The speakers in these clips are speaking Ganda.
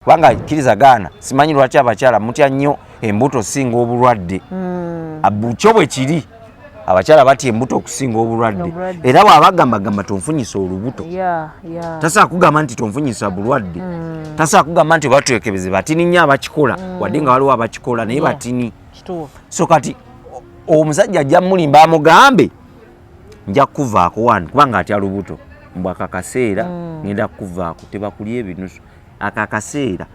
Kubanga kkiriza gaana, simanyi lwaki abakyala mutya nnyo embuto singa obulwadde. Kyo bwe kiri, abakyala batya embuto okusinga obulwadde. Obulwadde. Era bw'abagamba gamba tonfunyisa olubuto, tasobola kugamba nti tonfunyisa bulwadde, tasobola kugamba nti oba twekebeze. Batini nnyo abakikola, wadde nga waliwo abakikola naye batini. So kati omusajja ajja mulimba amugambe nja kukuvaako wano kubanga atya lubuto, mbw akakaseera ngenda kukuvaako, tebakulya ebinusu. Akakaseera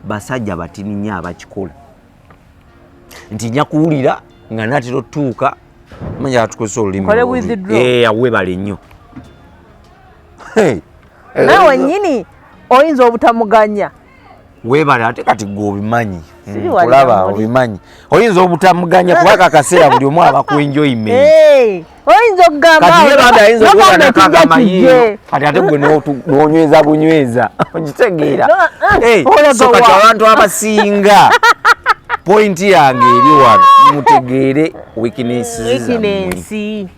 basajja batini nnyo abakikola nti nja kuwulira nga natera otutuuka manya atukozesa olulimi. Nkole withdraw. Eh, webale nnyo. Hey. Nawe wennyini oyinza obutamuganya. Weebale, ate kati gwe obimanyi. Siri wali Kulaba namuli. obimanyi, oyinza obutamuganya kuba kakaseera buli omu aba ku enjoyment. Hey, oyinza okugamba Kati ye bambi ayinza okubeera nogamba ekijja nakagamba kijje. yiiyo, kati ate gwe n'onyweza bunyweza, okitegeera? No, ah, Hey, olaga so kati wa? abantu abasinga, point yange eri wano, mutegeere weakness zammwe. Weakness.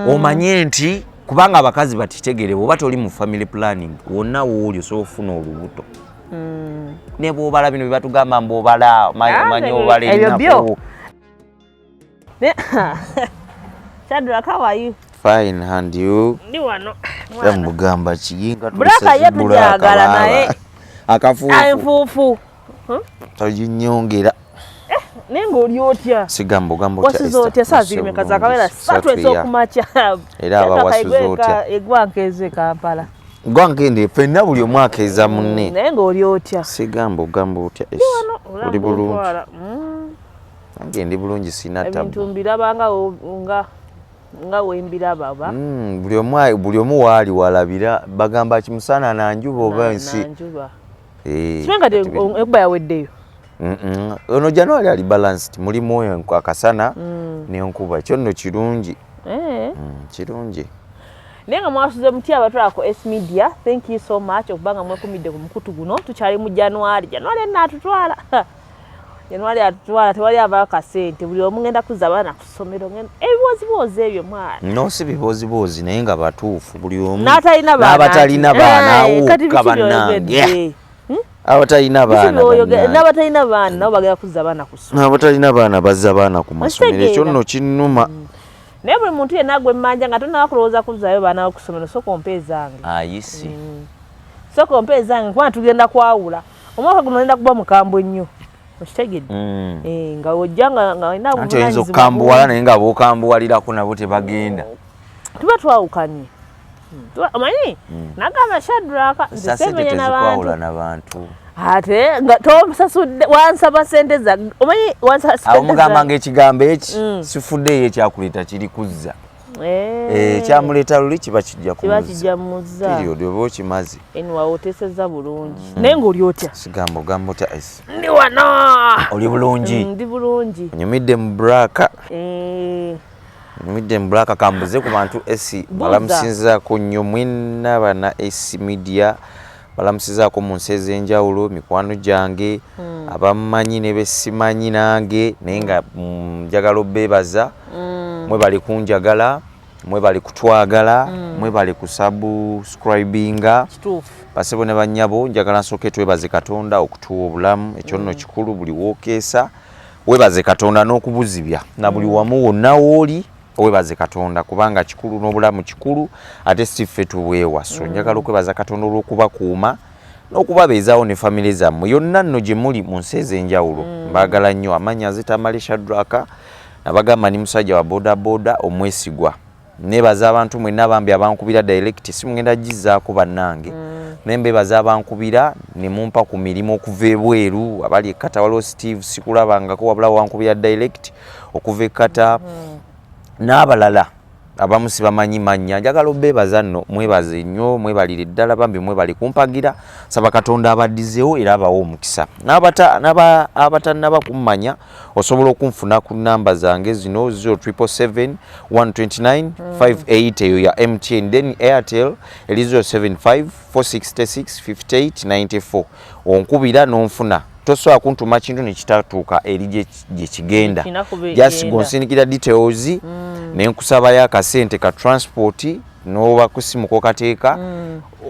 Omanye nti kubanga abakazi bakitegere, bw'oba toli mu family planning, wonna wooli osobola okufuna olubuto ne bw'obala bino byebatugamba mbu obala Ah, omanyi obala ebyo byo. ennaku. Shadrack, how are you? Fine, and you? Ndi wano. Era mugamba kiyinga. Black ye tugyagala naye. Akafuufu. Enfuufu. Toginyongera. Naye ng'oli otya? Sigamba ogamba otya? Wasuze otya? Saa ziri meka? Zakawera 3 ez'okumakya. Era aba wasuze otya? Egwanka ezo e Kampala. Gwankende ffenna buli omu akeeza munne. Naye ng'oli otya? Sigamba ogamba otya? Wano, Oli bulungi? olaba. Nange ndi bulungi, sina Ebintu tabu. mbiraba nga wembiraba ba. Buli omu waali walabira, bagamba kimusana nanjuba oba ensi. Nanjuba. Eh, Simanyi kati kati enkuba yaweddeyo. Ono January ali balanced, mulimu oyo akasana n'enkuba, kyo nno kirungi. Eh. Kirungi. Naye nga mwasuze mutya abatwala ku S Media? Thank you so much okubanga mwekumidde ku mukutu guno. Tukyali mu January. January enno atutwala, January atutwala, tewali avaayo kasente, buli omu ngenda kuzza abaana ku ssomero, ebibooziboozi ebyo mwana. No, si bibooziboozi, naye nga batuufu buli omu. N'atalina baana. N'abatalina baana. Eh, kati awuka biki bannange. by'oyogedde? Abatalina Biki baana by'oyogedde? bannange. N'abatalina baana nabo bagenda kuzza abaana ku ssomero. N'abatalina baana bazza baana ku masomero, ekyo Okitegeera? nno kinnuma. Naye buli muntu yenna gwe mmanja nga tonaba kulowooza kuzzaayo baana bo ku ssomero, sooka ompa ezange. Ayisi. Sooka ompa ezange kubanga tugenda kwawula omwaka guno, ngenda kuba mukambwe nnyo, okitegedde? Eh, nga ojja nga olina Anti oyinza obuvunaanyizibwa okukambuwala bungi. naye nga b'okambuwalirako nabo tebagenda. Tuba twawukanye. Omanyi nagamba Shadraka nze Sa sente semenya tezikwawula n'abantu. n'abantu. Ate nga tosasudde, wansaba sente za, omanyi wansaba Awo sente mugamba za nga ekigambo eki sifuddeeyo, ekyakuleeta kiri kuzza. Eh, Eh, ekyamuleeta luli kiba kijja kiba kumuzza. Kijja muzza. Period, oba okimaze. Anyway, oteesezza bulungi. Naye ng'oli otya? Sigamba ogamba otya esi? Ndi wano. Oli bulungi? Ndi bulungi. Onyumidde mu black. Eh, Nyumidde mu black. Kambuze ku bantu esi. Buuza. Balamusinzaako nnyo mwenna bana S Media, balamusizaako mu nsi ez'enjawulo, mikwano gyange abammanyi ne besimanyi nange, naye nga njagala obeebaza. Mwebale kunjagala, mwebale kutwagala, mwebale kusubscribinga. Basebo ne bannyabo, njagala nsooke twebaze Katonda okutuwa obulamu, ekyo nno kikulu. Buli wookeesa weebaze Katonda n'okubuzibya na buli wamu wonna wooli weebaze Katonda, kubanga kikulu n'obulamu kikulu, ate si ffe tubwewa. So njagala okwebaza Katonda olw'okubakuuma n'okubabeezaawo ne famire zammwe yonna nno gye muli mu nsi ez'enjawulo. Mbaagala nnyo. Amannya nze Tamale Shadraka, nabagamba ni musajja wa bodaboda omwesigwa. Nebaza abantu mwenna bambi abankubira direct, simu ngenda gizaako bannange, naye mbebaza abankubira ne mumpa ku mirimu okuva ebweru, abali e Qatar. Waliwo Steve, sikulabangako, wabula wankubira direct okuva e Qatar, n'abalala abamu sibamanyi mannya. Njagala obeebaza nno, mwebaze nnyo, mwebalire ddala bambi, mwebale kumpagira. Saba Katonda abaddizeewo era abawe omukisa. Abatannaba kummanya, osobola okunfuna ku namba zange zino: 0777 129 58, eyo ya MTN. Then Airtel eri 075 466 58 94. Onkubira n'onfuna, tosobola kuntuma kintu nekitatuuka eri gye kigenda. Kina kuba Just egenda. gonsindikira details, nenkusabayo akasente ka transport. Noba kusimu kwokateeka.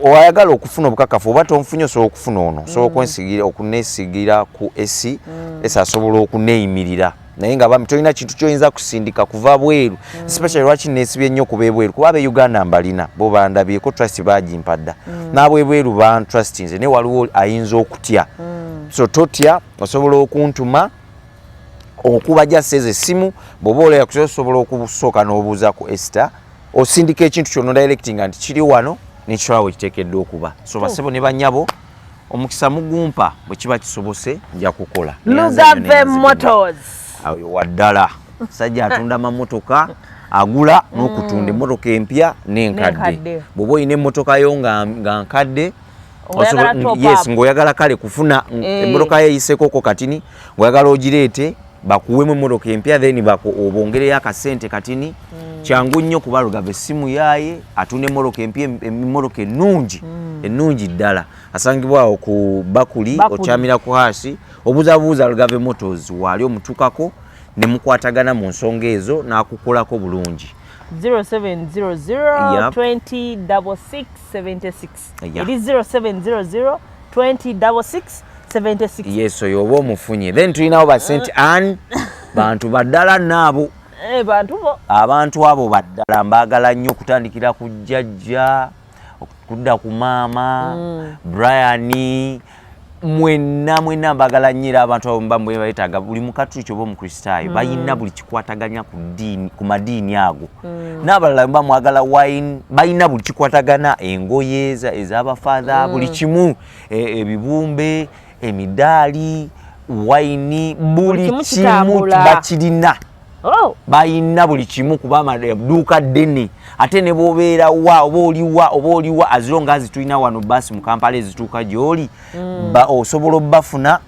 Oyagala okufuna obukakafu oba tonfunye, osobola okufuna ono, osobola okunesigira ku esi esi asobola okuneeyimirira, naye nga bami tolina kintu kyoyinza kusindika kuva bweru, especially lwaki nesibye nnyo kuba ebweru, kuba abe Uganda mbalina bo bandabyeko, trust bagimpa dda, n'abwebweru bantrustinze, naye waliwo ayinza okutya. So totya, osobola okuntuma okuba jaseza essimu. Bw'oba olaya kusobola, osobola okusooka n'obuuza ku Esther, osindika ekintu kyonna directinga nti kiri wano nekitwala we kiteekeddwa okuba. So basebo ne banyabo, omukisa mugumpa, bwe kiba kisobose nja kukola. Lugave Motors. Ayo waddala sajja atunda mamotoka, agula n'okutunda emmotoka empya n'enkadde. N'enkadde. Bw'oba olina emmotoka yo nga nkadde, Ng'oyagala top yes, up. Ng'oyagala kale kufuna emmotoka yo eyiseekoko katini, ng'oyagala ogireete bakuwemu emmotoka empya, then obongereyo akasente katini. Kyangu nnyo kuba Lugave essimu yaaye atunda emmotoka empya, emmotoka ennungi, ennungi ddala. Asangibwa awo ku Bakuli, Bakuli. Okyamira ku hasi, obuuzabuuza Lugave Motors waali, omutuukako ne mukwatagana mu nsonga ezo n'akukolako bulungi. 0700 20 66 76. Eri 0700 20 66 76. Yes, oyo oba omufunye. Then tulinawo ba St Ann, bantu baddala naabo. Eh, bantu bo. Abantu abo baddala mbaagala nnyo, okutandikira ku jjajja kudda ku maama Brian, mwenna mwenna mbagala nnyo. Era abantu abo mba mwe bayetaaga buli mukatuliki oba omukristaayo, bayina buli kikwataganya ku ddiini, ku madiini ago n'abalala. Mba mwagala wine, balina buli kikwatagana, engoye ez'abafaatha, buli kimu, ebibumbe, emidaali, wine, buli kimu kimu kitambula. Bakirina. Oh, Balina buli kimu kuba dduuka ddene. Ate ne bw'obeera wa, oba oliwa, oba oliwa, as long as tulina wano baasi mu Kampala ezituuka gy'oli, osobola obbafuna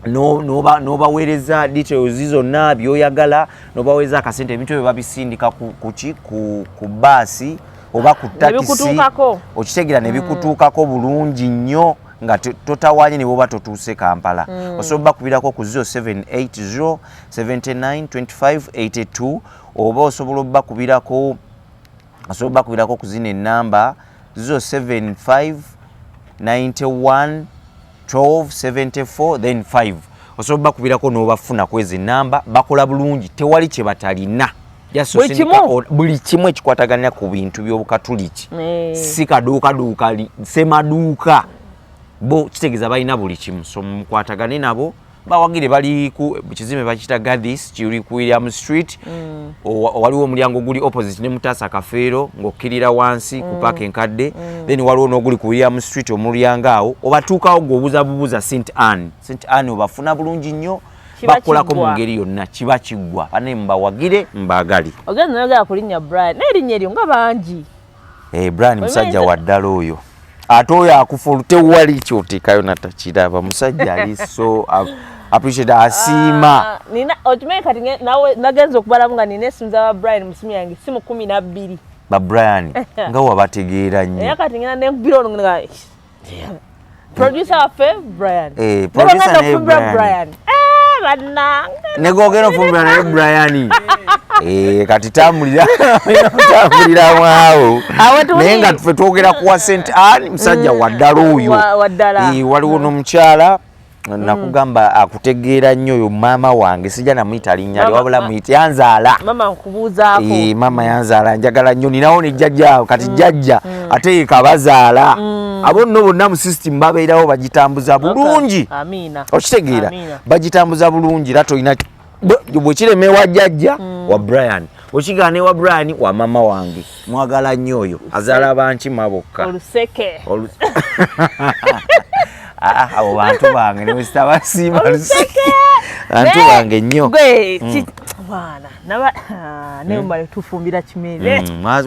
n'obaweereza details zonna by'oyagala, n'obaweereza akasente, ebintu ebyo babisindika ku ki, ku baasi oba ku takisi. Nebikutuukako. Okitegeera? Ne bikutuukako bulungi nnyo nga totawanye ne bwoba totuuse Kampala. Osobola bakubirako ku 0780 79 25 82, oba osobola obbakubirako ku zino enamba 075 91 12 74 then 5. Osobola obbakubirako n'obafuna ku ezo enamba. Bakola bulungi, tewali kye batalina. Just Buli osindika kimu? Buli kimu ekikwataganya ku bintu by'obukatuliki. Si kaduukaduuka semaduuka, bo kitegeeza balina buli kimu. So mukwatagane nabo, bawagire. Bali ku kizimbe bakiyita Gadis, kiri ku William Street. Waliwo omulyango guli opposite ne Mutaasa Kafeero, ng'okkirira wansi ku paaka enkadde. Then waliwo n'oguli ku William Street, omulyango awo obatuukawo, gwe obuuza bubuuza St Ann. St Ann obafuna bulungi nnyo. Kiba Bakolako mu kiggwa. ngeri yonna, kiba kiggwa. Bane mbawagire, mbagali. Ogenda noyogera ku linnya Brian, naye erinnya eryo nga bangi. Eh, Brian musajja Omanyi wa ddala oyo. Ate oyo akufa tewali kyoteekayo natakiraba. Musajja ali so appreciate, asiima. Ah, nina okimanyi kati nawe nagenza okubalamu nga nina esimu zaba Brian mu simu yange, simu 12. Ba Brian nga wabategeera Era nnyo. Kati ngenda nenkubira ono nga producer waffe Brian. Eh, producer Ngenda naye okufumbira Brian. Brian. Eh, bannange. Negogera ofumbira naye Brian. Eh, kati tambulira tambuliramu awo. Awo tuli. Naye nga ffe twogera kuwa St Ann, musajja wa ddala oyo. Wa ddala. Eh, waliwo n'omukyala nakugamba akutegeera nnyo oyo, maama wange, sijja namuyita linnya lye, wabula muyite yanzaala. Mama nkubuuzaako. Eh, maama yanzaala, njagala nnyo. Ninawo ne jjajja, kati jjajja ate ye kabazaala. Abo nno bonna mu system babeerawo, bagitambuza bulungi. Amiina. Okitegeera? Amiina. Bagitambuza bulungi. Era tolina bwe kirema ewa jjajja wa Brian, wekigaana ewa Brian, wa mama wange, mwagala nnyo oyo, azaala bankima bokka. Oluseke. Ah, abo bantu bange newesitabasiima. Oluseke. Bantu bange nnyo. Gwe mwana naba naye mubale tufumbira kimere.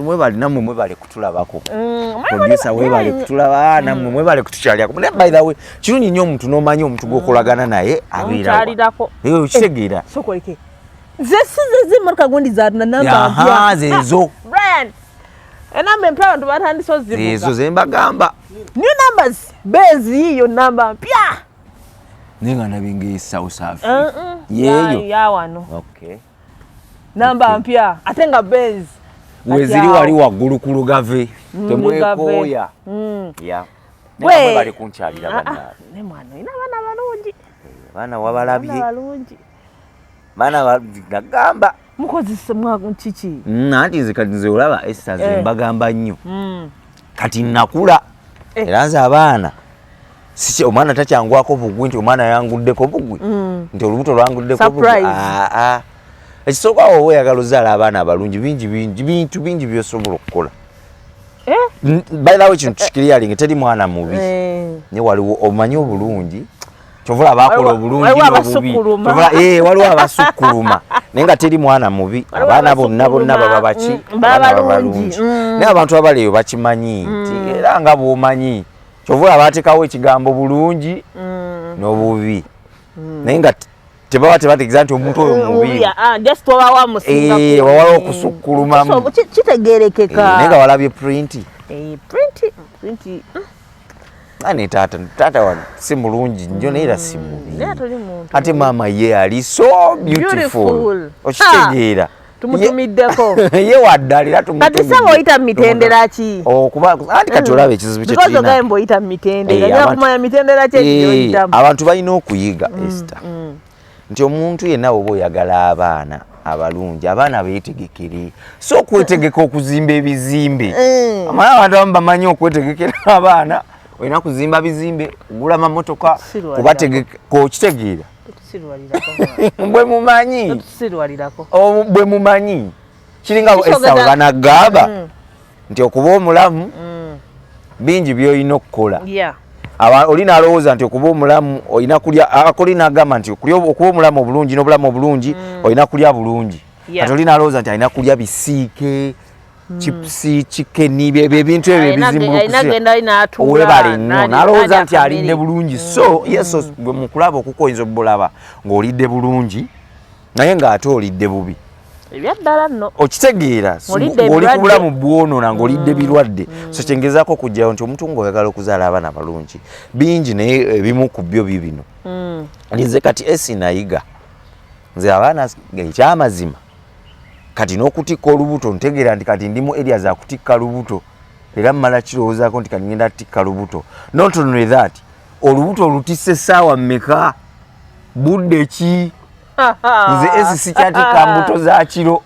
Mwebale, nammwe mwebale kutulabako. Producer Producer mwebale kutulaba, nammwe mwebale kutukyalirako. Naye by the way, kirungi nnyo omuntu n'omanya omuntu gw'okolagana naye abeerawa. Omukyalirako. Okitegeera? Sokoleke nze size zimotoka gundi zatuna namba Aha, mpya. zezo. Brian, enamba empya abantu batandise ozivuga. Zezo zembagamba. New numbers, Benz yiyo namba mpya. Naye nga ndabye ng'e South Africa yeeyo. Ya wano. Okay. Namba mpya ate nga Benz. Weziri wali waggulu ku lugave, temwekooya. Yeah. Naye bali kunkyalira bannange. Ne mwana olina abaana balungi. Abaana wabalabye. Abaana balungi. Baana nagamba. Mukozesa mwa kiki? Anti nze kati nze olaba Esther nze mbagamba nnyo. Kati nakula. Era nze abaana siki omwana takyangwako bugwi nti omwana yanguddeko bugwi. Nti olubuto lwanguddeko bugwi. Ekisooka awo oyagala ozaala abaana abalungi bingi bingi bintu bingi by'osobola okukola. By the way, kintu kikiriyalinga teri mwana mubi. Naye waliwo omanyi obulungi kyova olaba akola obulungi n'obubi. Waliwo abasukkuluma naye nga teri mwana mubi. Abaana bonna bonna baba baki? Abaana balungi. Naye abantu abali eyo bakimanyi nti era nga bw'omanyi kyova olaba bateekawo ekigambo bulungi n'obubi. Naye nga tebaba tebategeeza nti omuntu oyo mubi. Just wabawo amusinga. Wabawo okusukkulumamu. Kitegeerekeka. Naye nga walabye print. Print. Ane taata, taata wano si mulungi nnyo naye era si mubi. Ate maama ye ali so beautiful. Okitegeera. Tumutumiddeko. Ye waddala era tumutumidde. Kati saba oyita mu mitendera ki? Okuba anti kati olaba ekizibu kye tulina. Because ogambye oyita mu mitendera. Njagala kumanya mitendera ki gy'oyitamu. Abantu balina okuyiga Esther. Nti omuntu yenna bw'oba oyagala abaana abalungi, abaana beetegekere. So okwetegeka okuzimba ebizimbe. Amanyi abantu abamu bamanyi okwetegekera abaana, olina kuzimba bizimbe, kugula amamotoka, kubategeka, okitegeera. Bwe mumanyi. Bwe mumanyi. Kiringa Esther bwe banagamba nti okuba omulamu bingi by'olina okukola. Oli n'alowooza nti okuba omulamu olina kulya, akoli n'agamba nti okuba omulamu obulungi n'obulamu obulungi olina kulya bulungi. Kati oli n'alowooza nti alina kulya bisiike, chipsi, chicken, ebyo ebintu ebyo ebizimbulukusa. Weebale nnyo. N'alowooza nti alidde bulungi. So yes, gwe mu kulaba okuko oyinza obulaba ng'olidde bulungi naye ng'ate olidde bubi. Ebyaddala nno. Okitegeera ng'oli ku bulamu bwonoona ng'olidde birwadde. So kyengezaako okuggyayo nti omuntu ng'oyagala okuzaala abaana balungi bingi naye ebimu ku byo bibino. Nze kati esi nayiga nze abaana ekyamazima kati n'okutikka olubuto ntegeera nti kati ndi mu area za kutikka lubuto era mmala kirowoozaako nti kati ngenda kutikka lubuto. Not only that, olubuto olutisse essaawa mmeka, budde ki? Nze esi sikyatikka mbuto za kiro.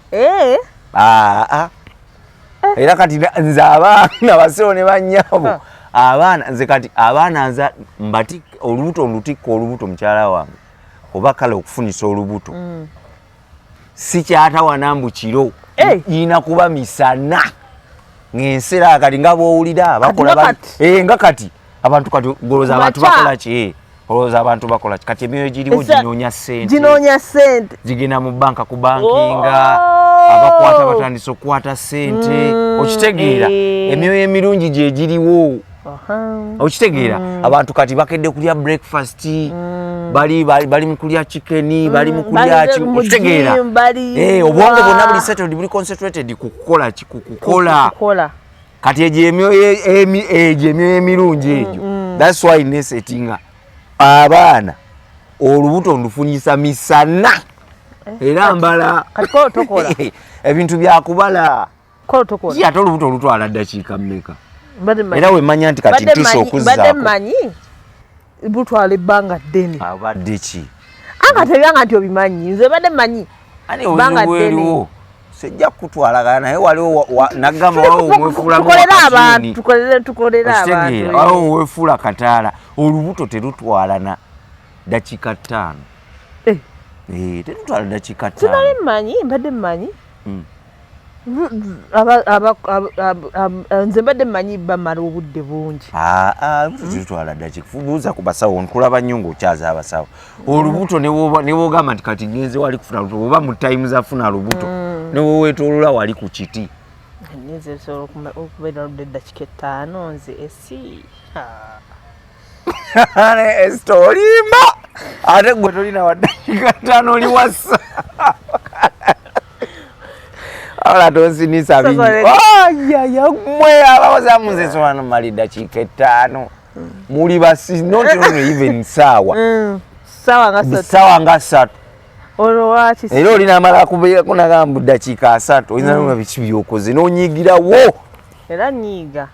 Era kati nze abaana basewo ne bannyabo abaana nze kati abaana nze mbatikka olubuto ndutikka olubuto mukyala wange oba kale okufunisa olubuto sikyatawana mbu kiro yina kuba misana ng'ensera kati nga bw'owulira bakola nga kati abantu kati golooza abantu bakola ki? Olowooza abantu bakola ki? Kati emyoyo giriwo ginoonya ssente. Ginoonya ssente. Zigenda mu banka ku bankinga, abakwata batandise okukwata ssente. Okitegeera emyoyo emirungi gye giriwo. Okitegeera abantu kati bakedde kulya breakfast, bali mu kulya chicken, bali mu kulya ki, okitegeera obwongo bwonna buli settled, buli concentrated ku kukola ki, ku kukola. Kati egyo emyoyo emirungi egyo. That's why nesetinga abaana olubuto ndufunyisa misana era mbala ebintu byakubala. Ate olubuto olutwala ddakiika mmeka? Era wemanya nti kati ntuuse okuzzaako. Mmanyi butwala ebbanga ddene. Abadde ki? Anga tebyanga nti obimanyi. Nze badde mmanyi. Ani obuzibu eriwo? Sijja kutwalagana naye waliwo nagamba waliwo omwefuulamu tukolera abantu. Waliwo weefuula kataala. Olubuto terutwalana dakiika 5. Terutwala dakiika 5. Sinali mmanyi, mbadde mmanyi. Nze mbadde mmanyi bamala obudde bungi. Olubuto terutwala dakiika. Buuza ku basawo, nkulaba nnyo ng'okyaza abasawo. Olubuto ne bw'ogamba nti kati ngenze wali kufuna lubuto, oba mu time za funa lubuto, ne bw'oweetooloola wali ku kiti. Nze nsobola okubeera oludda eddakiika 5 nze esi. Esther olimba! Ate gwe tolina wa ddakiika 5 oli wassa. Wabula tonsinisa bingi. Mmwe abawoza nze nsobola nomala eddakiika 5. Muli basi, not only even ssaawa. Ssaawa nga ssatu. Ssaawa nga ssatu. Olwo waki? Era oli namala akubeerako nagamba ddakiika 30 oyinza nona biki byokoze n'onyigirawo. Era nyiiga.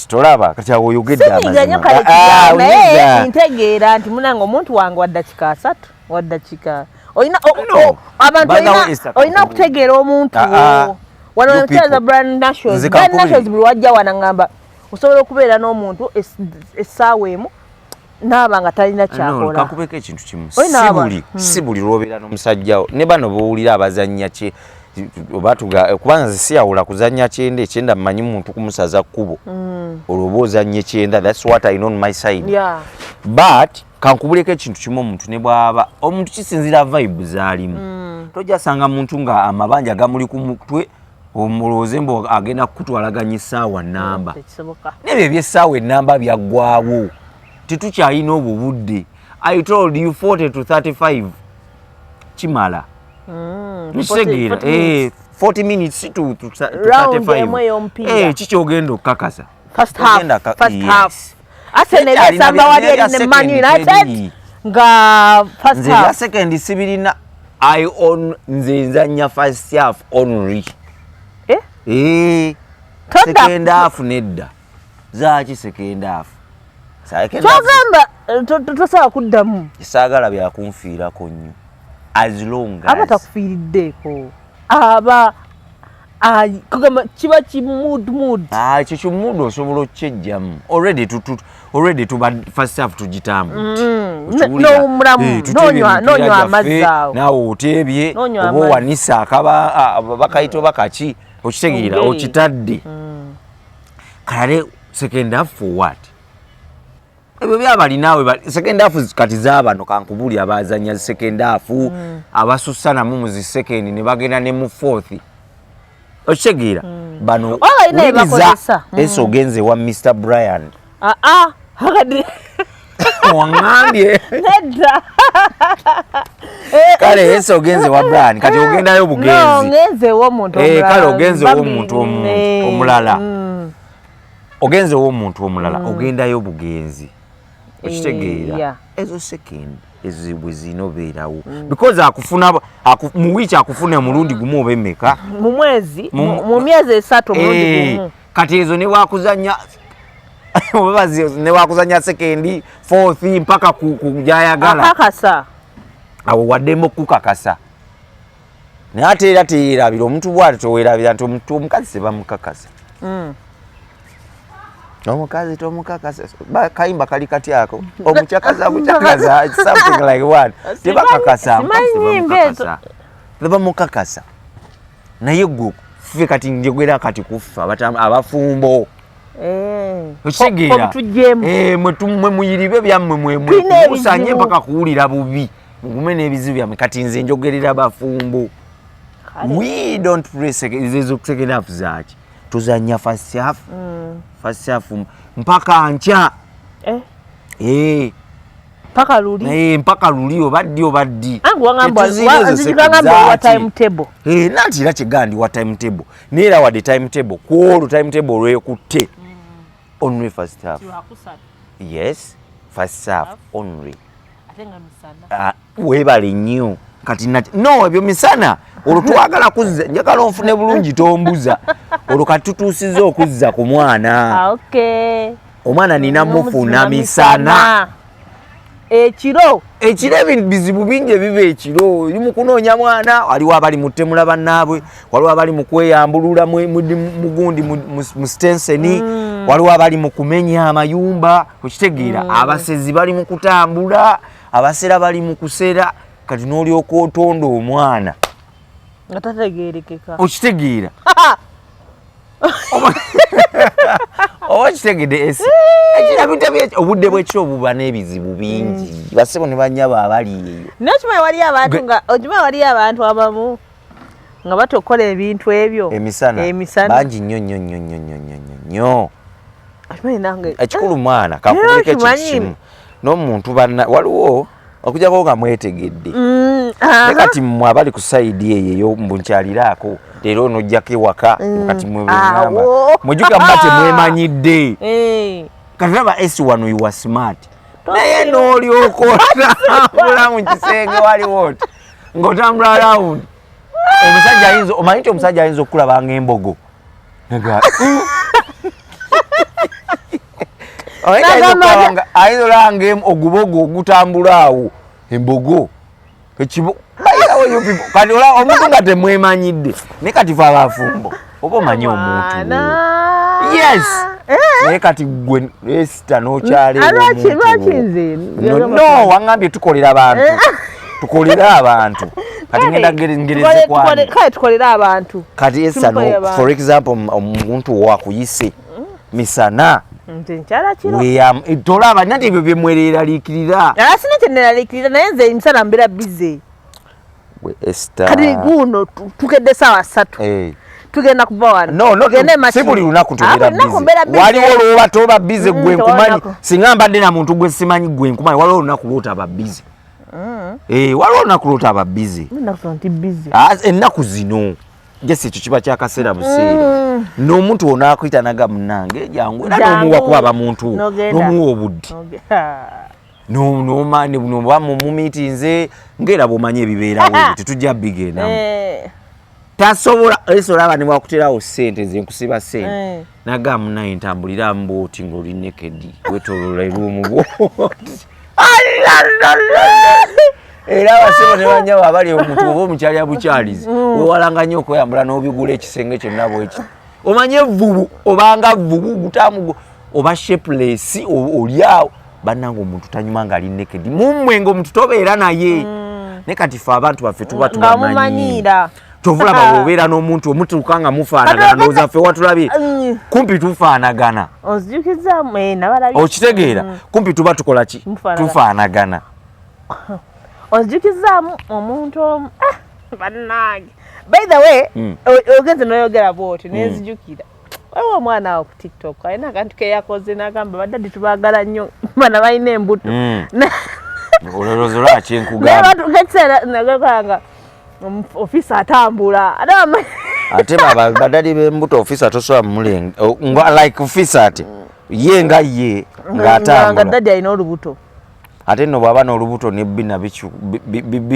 Tolaba kati awo oyogedde. Sinyiiga nnyo kale. Ah, naye onyiiga. ntegeera nti munange omuntu wange wa ddakiika 30, wa ddakiika olina No. abantu By the way, olina Esther, olina okutegeera omuntu. Ah, ah. Wano You nkyaza people. Brand Nationals. Nze Brand kankubiri. Nationals buli wajja wana ngamba osobola okubeera n'omuntu essaawa emu naaba nga talina No, kyakola. kankubeko ekintu kimu. Olina Si buli si buli lwobeera n'omusajjawo ne bano bowulira abazannya kye oba tuga kubanga nze siyawula kuzannya kyenda. Ekyenda mmanyi muntu kumusaza kkubo, olwo oba ozannya ekyenda. That's what I know on my side. But kankubuleko ekintu kimu, omuntu ne bwaba omuntu kisinzira vibe zaalimu. Tojasanga muntu nga amabanja gamuli ku mutwe omulowooze mbu agenda kukutwalaganya essaawa namba. Tekisoboka. Nebyo ebyessaawa enamba byaggwawo, tetukyalina obwo budde. I told you, 40 to 35 kimala. Nkitegeera. 40 minutes. 40 minutes to Round 35. emu ey'omupiira. Kikyogenda okukakasa. First half, Ogenda first yes. half. Arsenal Nekyalina esamba wali ebya eri ne Man second United teri. nga first Nze ebya half. second sibirina. I on nze nzanya first half only. Eh? Eh, Todda. Second half nedda. Zaaki second half? Second half Kyogamba tosobola kuddamu. Saagala byakunfiirako nnyo as long Aba as takufiiriddeeko, aba kugamba kiba ki mood mood. Ah, ekyo kyo mood osobola okukyejjamu. Already already tuba first half tugitambudde. Okiwulira? N'owummulamu, Eh, tuteebye emipiira n'onywa gyaffe, amazzi awo. naawe oteebye N'onywa oba amazzi. owanisa akaba bakayita oba kaki, okitegeera? Ongeri. Okitadde kalale. Second half for what? Ebyo byabalinaawe second half kati zaabano kankubuli abazanya second half abasussa namu mu zi second ne bagenda ne mu fourth, okitegeera? Bano Oba balina bye wuliriza, bakozesa. Ese ogenze wa Mr Brian. Ah, ah, akati Waŋŋambye. Nedda. Kale ese ogenze wa Brian, kati ogendayo No, bugenzi. ngenze ew'omuntu Eh, omulala. kale ogenze Bambi, ew'omuntu omulala. Ogenze ew'omuntu omulala, ogendayo bugenzi, okitegeera? Yeah. Ezo second ezo bwe zirina obeerawo because akufuna mu wiiki akufuna omulundi gumu oba emeka. Mu mwezi, mu myezi 3 omulundi Eh, gumu. Kati ezo ne wakuzanya oba ne wakuzanya second, fourth mpaka ku gyayagala. Akakasa. Awo waddemu okukakasa, naye ate era teyerabira omuntu bwati, towerabira nti omuntu omukazi tebamukakasa. Omukazi tomukakasa. Kayimba kali kati ako omukyakaza bukyakaza, something like what, tebakakasa omukazi. Simanyi nyimba ezo. Tebamukakasa, tebamukakasa. Naye gwe ffe kati njogera kati kuffe abafumbo. Eh. Okitegeera? Tujjemu. Eh, mwe muyiribe byammwe Tulina mwemusanye ebizibu. mpaka kuwulira bubi, mugume n'ebizibu byammwe. Kati nze njogerera bafumbo. Kale. We don't play ezo second half zaaki? Tuzanya first half. First half mpaka nkya. Eh, Eh, paka luli. Naye mpaka luli oba ddi oba ddi. Ange wangamba Tetuzirina ezo nzijukira second ngamba wa zaaki. timetable. Eh, nanti era kyegandi wa timetable, naye era wadde timetable kwolwo timetable olwekutte only first half. Yes, first half only. Ah, weebale nnyo. Kati no ebyo misana olwo twagala kuzza, njagala onfune bulungi, tombuza. Olwo kati tutuusiza okuzza ku mwana. Ah, okay. Omwana nina mufuna misana. Ekiro. Ekiro ebintu bizibu bingi ebiba ekiro. Eri mu kunoonya mwana, waliwo abali mu ttemula bannaabwe, waliwo abali mu kweyambulula mugundi mu stenseni, waliwo abali mu kumenya amayumba, okitegeera? Abasezi bali mu kutambula, abasera bali mu kusera. Kati n'olyoka otonda omwana nga tategeerekeka. Okitegeera oba kitegedde? Esi ekirabita obudde bwekiro buba n'ebizibu bingi, basebo ne banyabo abali eyo. Naye okimanyi waliyo abantu nga okimanyi waliyo abantu abamu nga batokola ebintu ebyo emisana. Emisana. Bangi nnyo nnyo nnyo nnyo nnyo nnyo nnyo nnyo. Okimanyi nange Ekikulu mwana kakubuleko ekintu okimanyi. kimu n'omuntu banna waliwo okujjako nga mwetegedde. Naye kati mmwe abali ku side eyo eyo mbu nkyaliraako leero onojjako ewaka, kati mwe bweŋŋamba Awo. mujjuka muba temwemanyidde. Eh. Kati laba esi wano, you are smart, naye n'olyoka otambula mu kisenge waliwo oti Ng'otambula round, omusajja ayinza, omanyi nti omusajja ayinza okukulaba ng'embogo. Ayinza olaba ogubogo ogutambula awo, embogo ekibo. Kati omuntu nga temwemanyidde, naye kati fe abafumbo oba omanyi omuntu. Yes, naye kati gwe Esther n'okyalewo. No, waŋŋambye tukolera abantu, tukolere abantu. Kati ngenda ngereze kwani? Kale tukolere abantu. Kati Esther, no, for example, omuntu wakuyise misana. Tolaba nati ebyo byemwereraliikirira. Sina kyeneraliikirira, naye nze emisana mbeera busy. Gwe Esther. Kati guno tukedde 3:00. Tugenda kuva wano. No, no, si buli lunaku tubeera busy. Waliwo lwoba toba busy. Gwe nkumanyi, singa mbadde na muntu gwe simanyi, gwe nkumanyi, waliwo olunaku lwotaba busy. Waliwo olunaku lwotaba busy. Ennaku zino jesi ekyo kiba kyakaseera buseera. N'omuntu onaakuyita naga munange jangu, era n'omuwa kuba aba muntu, n'omuwa obudde, noba mumiitinze ngaera bw'omanyi ebibeerawo ebyo tetujja bigendamu. Tasobola ese olaba ne bwakuterawo ssente, nze nkusiba ssente, nagamba munaye ntambuliramu bwoti ng'oli naked, wetolola eruumu bwoti. Era abasebo ne banyabo abali omuntu oba omukyalya bukyalizi, wewalanga nnyo okweyambula n'obigula ekisenge kyonna bweki. Omanye evvubu obanga vvubu gutamu oba shapeless oli awo. Bannange, omuntu tanyuma ng'ali naked mummwe, ng'omuntu tobeera naye. Naye kati fe abantu baffe tuba tubamanyi. Kyova olaba bw'obeera n'omuntu omutuuka nga mufaanagana, ndowooza ffe watulabye kumpi tufaanagana. Okitegeera? Kumpi tuba tukola ki, tufaanagana. Onzijukizaamu omuntu omu, bannange. By the way, ogenze noyogera bwoti nenzijukira waliwo omwana awo ku TikTok alina akantu keyakoze n'agamba badaddi tubaagala nnyo, bana balina embuto. Olowooza lwaki nkugamba? Ekiseera nagamba ofiisa atambula. Ate badaddi b'embuto, ofiisa tosobola mulenga nga like ofiisa, ate ye nga ye ng'atambula. Nga daddy alina olubuto. Ate nno bw'aba n'olubuto nebina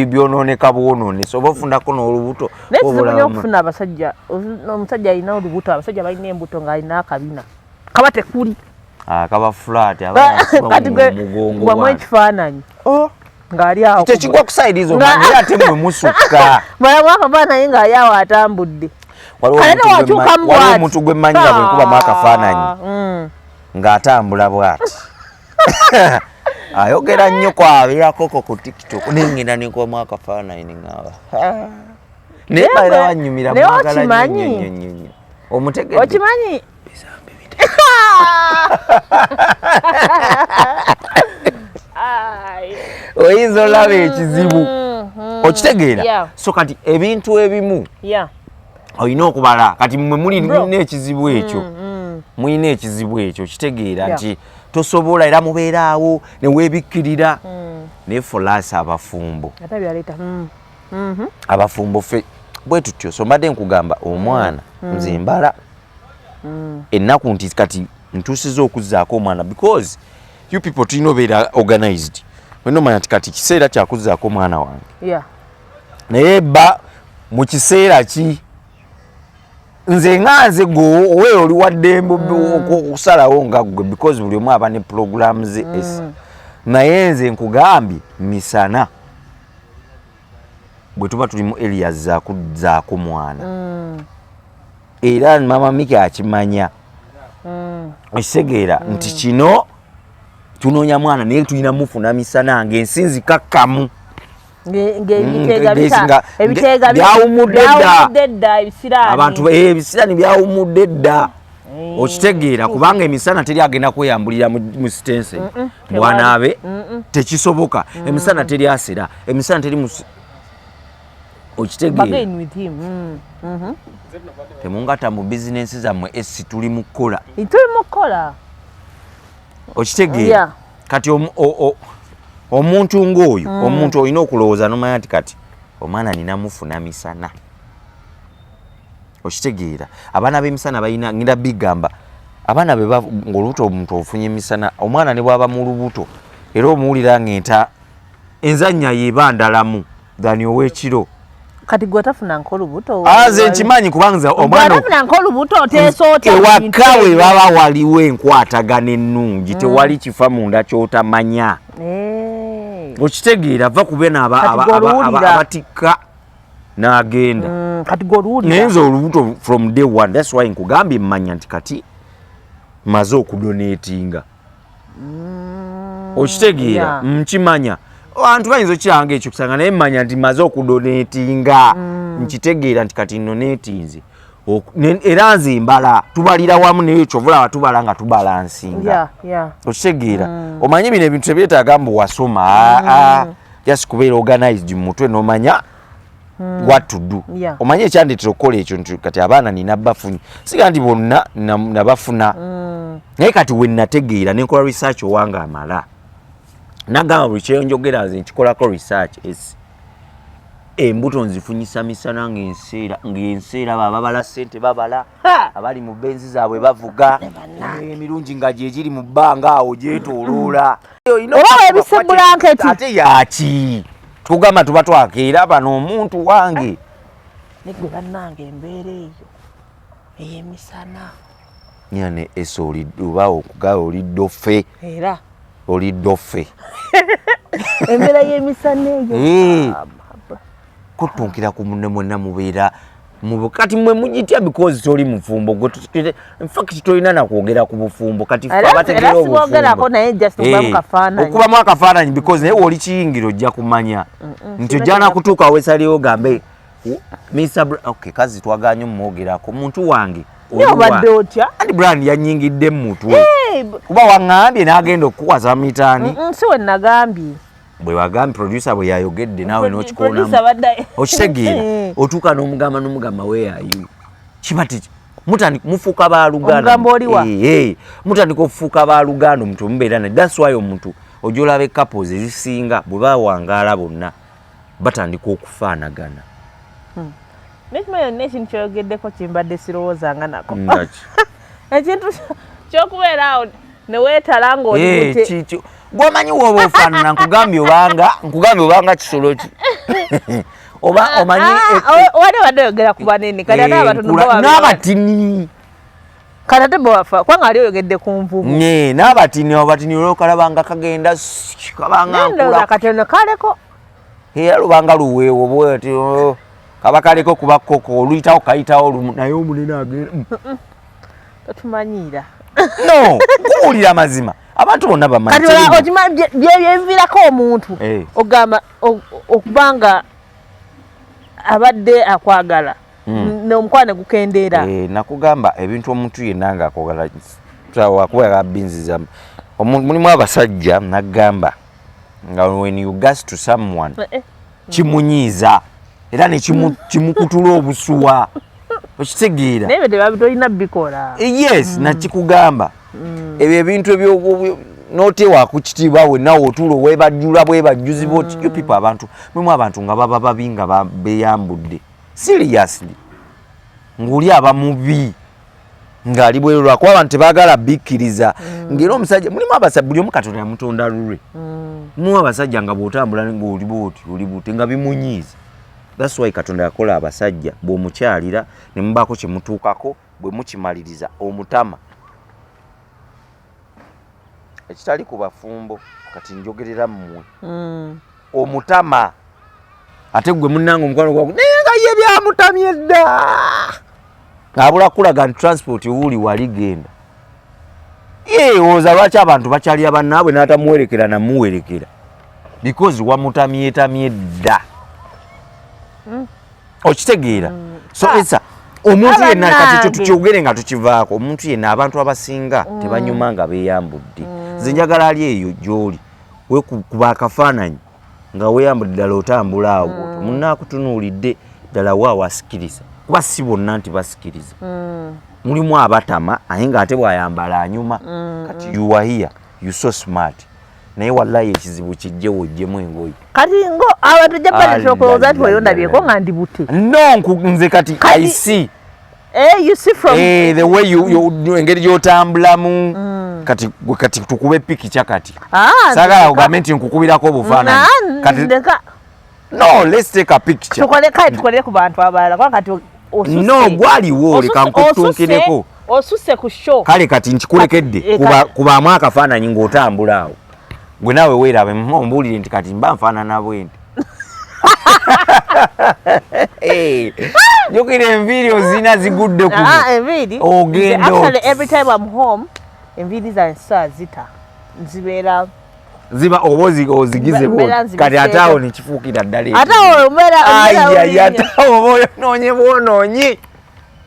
byonooneka bwonoonese, oba ofunako n'olubuto. Naye kizibu nnyo okufuna abasajja, omusajja alina olubuto, abasajja balina embuto ng'alina akabina kaba tekuli. Kaba flat. Kati gwamu ekifaananyi ng'ali awo. Tekigwa ku side zo, naye ate mwe musukka. Balamu akafaananyi ng'ali awo atambudde. Waliwo omuntu gwe mmanyi nga bwenkubamu akafaananyi ng'atambula bw'ati, ayogera nnyo kwabeerakoko ku TikTok, nengenda nenkubamu akafaananyi neŋŋamba, naye baera wanyumira, mwagala nnyo nnyo nnyo, omutegedde? Okimanyi. Oyinza olaba ekizibu, okitegeera? So kati ebintu ebimu olina okubala. Kati mmwe mulina ekizibu ekyo, mulina ekizibu ekyo, kitegeera nti tosobola, era mubeeraawo neweebikkirira. Naye for us abafumbo, abafumbo ffe bwe tutyo. So mbadde nkugamba omwana, nze mbala ennaku nti kati ntuusiza okuzzaako omwana, because you people tulina obeera organized. Olina omanya nti kati kiseera kyakuzzaako omwana wange, naye ba mu kiseera ki? Nze nga nze gwe owe oli waddembe okusalawo nga gwe, because buli omu aba ne program ze. Naye nze nkugambye misana bwe tuba tuli mu areas zakuzzaako mwana, era mama Miki akimanya, ekitegeera nti kino tunoonya mwana, naye tulina mufuna misana ng'ensi nzikakkamu. Byawumudde dda. Abantu ebisiraani byawumudde dda, okitegeera? Kubanga emisana teri agenda kweyambulira mu sitensi bwanaabe, tekisoboka. Emisana teri asera, emisana teri, okitegeera? Temungatta mu bizinensi zammwe. Esi tuli mu kukola. Tuli mu kukola. Okitegeera? Kati omuntu ng'oyo, omuntu olina okulowooza nomanya nti kati omwana nina mufuna misana, okitegeera? Abaana b'emisana balina, ngenda bigamba, abaana be ng'olubuto, omuntu ofunye emisana, omwana ne bwaba mu lubuto era omuwulira ng'enta enzannya yeba ndalamu. Than ow'ekiro. Kati gwe tafuna nk'olubuto? Aze nkimanyi, kubanga omwana tafuna nk'olubuto, oteesa otya? Ewaka we baba waliwo enkwatagana ennungi, tewali kifa munda ky'otamanya. Okitegeera? Va kube Kati gwe oluwulira. abatikka n'agenda. Kati gwe oluwulira? Naye nze olubuto from day one. That's why nkugambye mmanya nti kati maze okudonatinga. Okitegeera? Nkimanya abantu bayinza okiranga ekyo kusanga, naye mmanya nti maze okudonatinga. Nkitegeera nti kati ndonatinze. Era nze mbala, tubalira wamu, naye kyovulaba tubala nga tubalansinga. Okitegeera? Omanyi bino ebintu tebyetaaga mbu wasoma. Aa, just kubeera organized mu mutwe n'omanya what to do. Omanyi ekyandetera okukola ekyo nti kati abaana nina bafunye, siga nti bonna nabafuna, naye kati we nategeera nenkola research owange amala nagamba buli kyenjogera nze nkikolako research. Es embuto nzifunyisa misana, ng'enseera bababala sente, babala abali mu benzi zaabwe bavuga emirungi nga gyegiri mu bbanga awo gyetooloola. Oba weebisse bulanketi. Ate yaki tugamba tuba twakeera bano omuntu wange. Negwe bannange, embeera eyo ey'emisana. Nyane ese oli oba okugaa oli doffe. Era Oli doffe. Embeera y'emisana eyo. Ah, baba. Kutunkira ku munne mwenna mubeera kati mwe mugitya because toli mufumbo gwe in fact tolina nakwogera ku bufumbo. Kati ffe abategeera Era sibwogerako, obufumbo. naye just okubamu kafaananyi. Okubamu akafaananyi, because naye woli kiyingira ojja kumanya nti Sina ojja nakutuuka wesaliwo ogambe Mr. Okay, kazi twaganye omwogerako muntu wange. Naye obadde otya? Anti Brian yanyingidde mu mutwe. Eh, Kuba waŋŋambye n'agenda okukuwaza mitaani. Si we nagambye. Bwe wagambye, producer bwe yayogedde naawe n'okikoonamu. Producer badde Okitegeera? Otuuka n'omugamba where are you, kiba ti mutandika mufuuka baluganda. Omugamba oliwa? Eh, mutandika okufuuka baluganda, omuntu mubeera naye. That's why omuntu ojja olaba couples ezisinga bwe bawangaala bonna batandika okufaanagana. Nekima yonna ekintu kyoyogeddeko kimbadde sirowoozanga nako. Ngaki? Ekintu kyokubeera awo neweetala ng'oli Eh, mute. Gwomanyi woba ofaanana, nkugambye obanga kisolo ki oba omanyi. Ah, wali obadde oyogera ku banene, kati ate abatono bo N'abatini. Kati ate bo bafa kubanga ali oyogedde ku nvubu. Ne n'abatini, abatini olwokalabanga kagenda kabanga Naye ndowooza nkula. Katono kaleko. Era lubanga luweewo bweti, oh, kaba kaleko kuba koko oluyitawo kayitawo lumu, naye omunene agenda. Totumanyiira. No, nkubuulira amazima, abantu bonna bamanyi. Kati okimanyi byebiviirako omuntu ogamba okubanga abadde akwagala n'omukwano gukendeera. Eh, nakugamba ebintu omuntu yenna ng'akwagala wakuba binziza. Mulimu abasajja nagamba nga when you gas to someone kimunyiiza era ne kimukutula obusuwa. Okitegeera? Naye ebyo tolina bikola. Yes, nakikugamba ebyo ebintu ebyo notewaku kitiibwa we nawe otuula webajjula bwebajjuzi boti. You people, abantu mulimu abantu nga baba babi nga beyambudde seriously, ng'oli aba mubi ng'ali bweru lwakuba abantu tebaagala bikkiriza. Ng'era omusajja, mulimu abasajja, buli omu Katonda yamutonda lulwe. Mulimu abasajja nga bw'otambula ng'oli bwoti oli bwoti nga bimunyiiza. That's why Katonda yakola abasajja, bw'omukyalira ne mubaako kye mutuukako, bwe mukimaliriza omutama, ekitali ku bafumbo. Kati njogerera mmwe. Omutama ate gwe munnange omukwano gwagu, naye nga ye byamutamye dda, abula kulaga nti transport wuuli wali genda. Yeewooza lwaki abantu bakyalira bannaabwe n'atamuwerekera namuwerekera, because wamutamyetamye dda. Okitegeera? So esa omuntu yenna kati ekyo Abannange. tukyogere nga tukivaako. Omuntu yenna, abantu abasinga tebanyuma nga beeyambudde. Nze njagala ali eyo gy'oli wekuba akafaananyi nga weeyambudde ddala, otambula awo bw'otyo, munna akutunuulidde ddala waawo asikiriza, kuba si bonna nti basikiriza. Mulimu abatama, aye ng'ate bw'ayambala anyuma. Kati you are here, you so smart, naye wallahi ekizibu kijje wojjemu engoye. Kati ngo abantu ejja batera okulowooza nti weyondabyeko nga ndi buti. No, nze kati I see. Eh, you see from Eh, the way you engeri gy'otambulamu. Kati gwe kati tukube pikica kati. Ah, Saagala ogambe nti nkukubirako obufaananyi. Na, Kati ndeka. No, let's take a picture. Tukole kale, tukolere ku bantu abalala, kuba kati osusse. No, gwaliwo, leka nkutuukireko. Osusse ku show. Kale kati nkikulekedde. Kubaamu akafaananyi ng'otambula awo, gwe naawe weerabe, ombuulire nti kati mba nfaanana bwe nti. Jjukira enviiri ozina zigudde ku Ah, enviiri. Ogenda Actually, every time I'm home, enviiri zange saa zita zibeera Ziba oba ozigize Mbeera bwoti. Kati ate awo nekifuukira ddala. Ate awo mbeera Ayaya, ate awo oba oyonoonye bwonoonyi,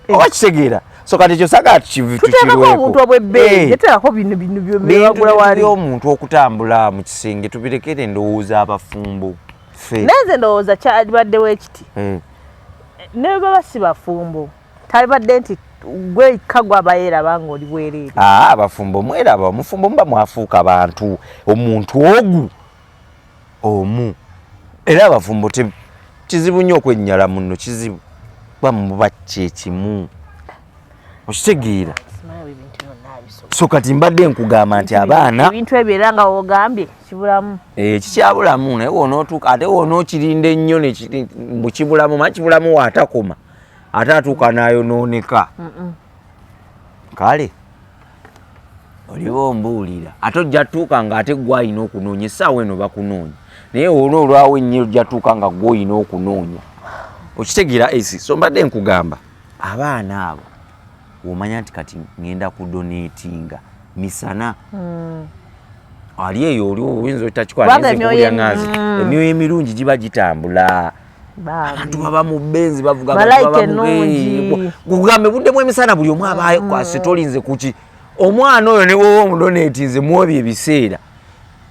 oba kitegeera? So kati ekyo saagala Tuteekako obuntu obwebbeeyi, teteekako bino byebagula wali. Omuntu okutambula mu kisenge tubirekere endowooza abafumbo ffe. Naye nze ndowooza kyalibaddewo ekiti, ne bwe baba si bafumbo, talibadde nti gwekka gwabayeeraba nga oli bwereere. Aa, abafumbo mweraba, omufumbo muba mwafuuka bantu, omuntu ogu omu. Era abafumbo kizibu nnyo okwennyala muno, kizibu kuba muba kyekimu, okitegeera? Simanyi ebintu byonna bisobola. So kati mbadde nkugamba nti abaana Ebintu ebyo era nga wogambye kibulamu. Kikyabulamu, naye wonootuuka ate wonookirinda ennyo mbu kibulamu, ma kibulamu waatakoma ate atuuka n'ayonooneka. Kale oliba ombuulira, ate ojja tuuka nga ate gwe alina okunoonya. Essaawa eno bakunoonya, naye ona olwawo ennyo ojja tuuka nga gwe olina okunoonya, okitegeera? Esi, so mbadde nkugamba abaana abo womanya nti kati ŋŋenda kudonatinga misana, ali eyo oli oyinza otakikola. Kubanga naye nze emyoyo nkubulya ŋŋanzi, emyoyo emirungi giba gitambula. Bambi. Abantu baba mu benzi bavuga, Malayika abantu baba mu- ennungi. Kugambe buddemu emisana, buli omu aba asetolinze kuki. Omwana oyo ne bwoba omudonatinze mu ebyo ebiseera,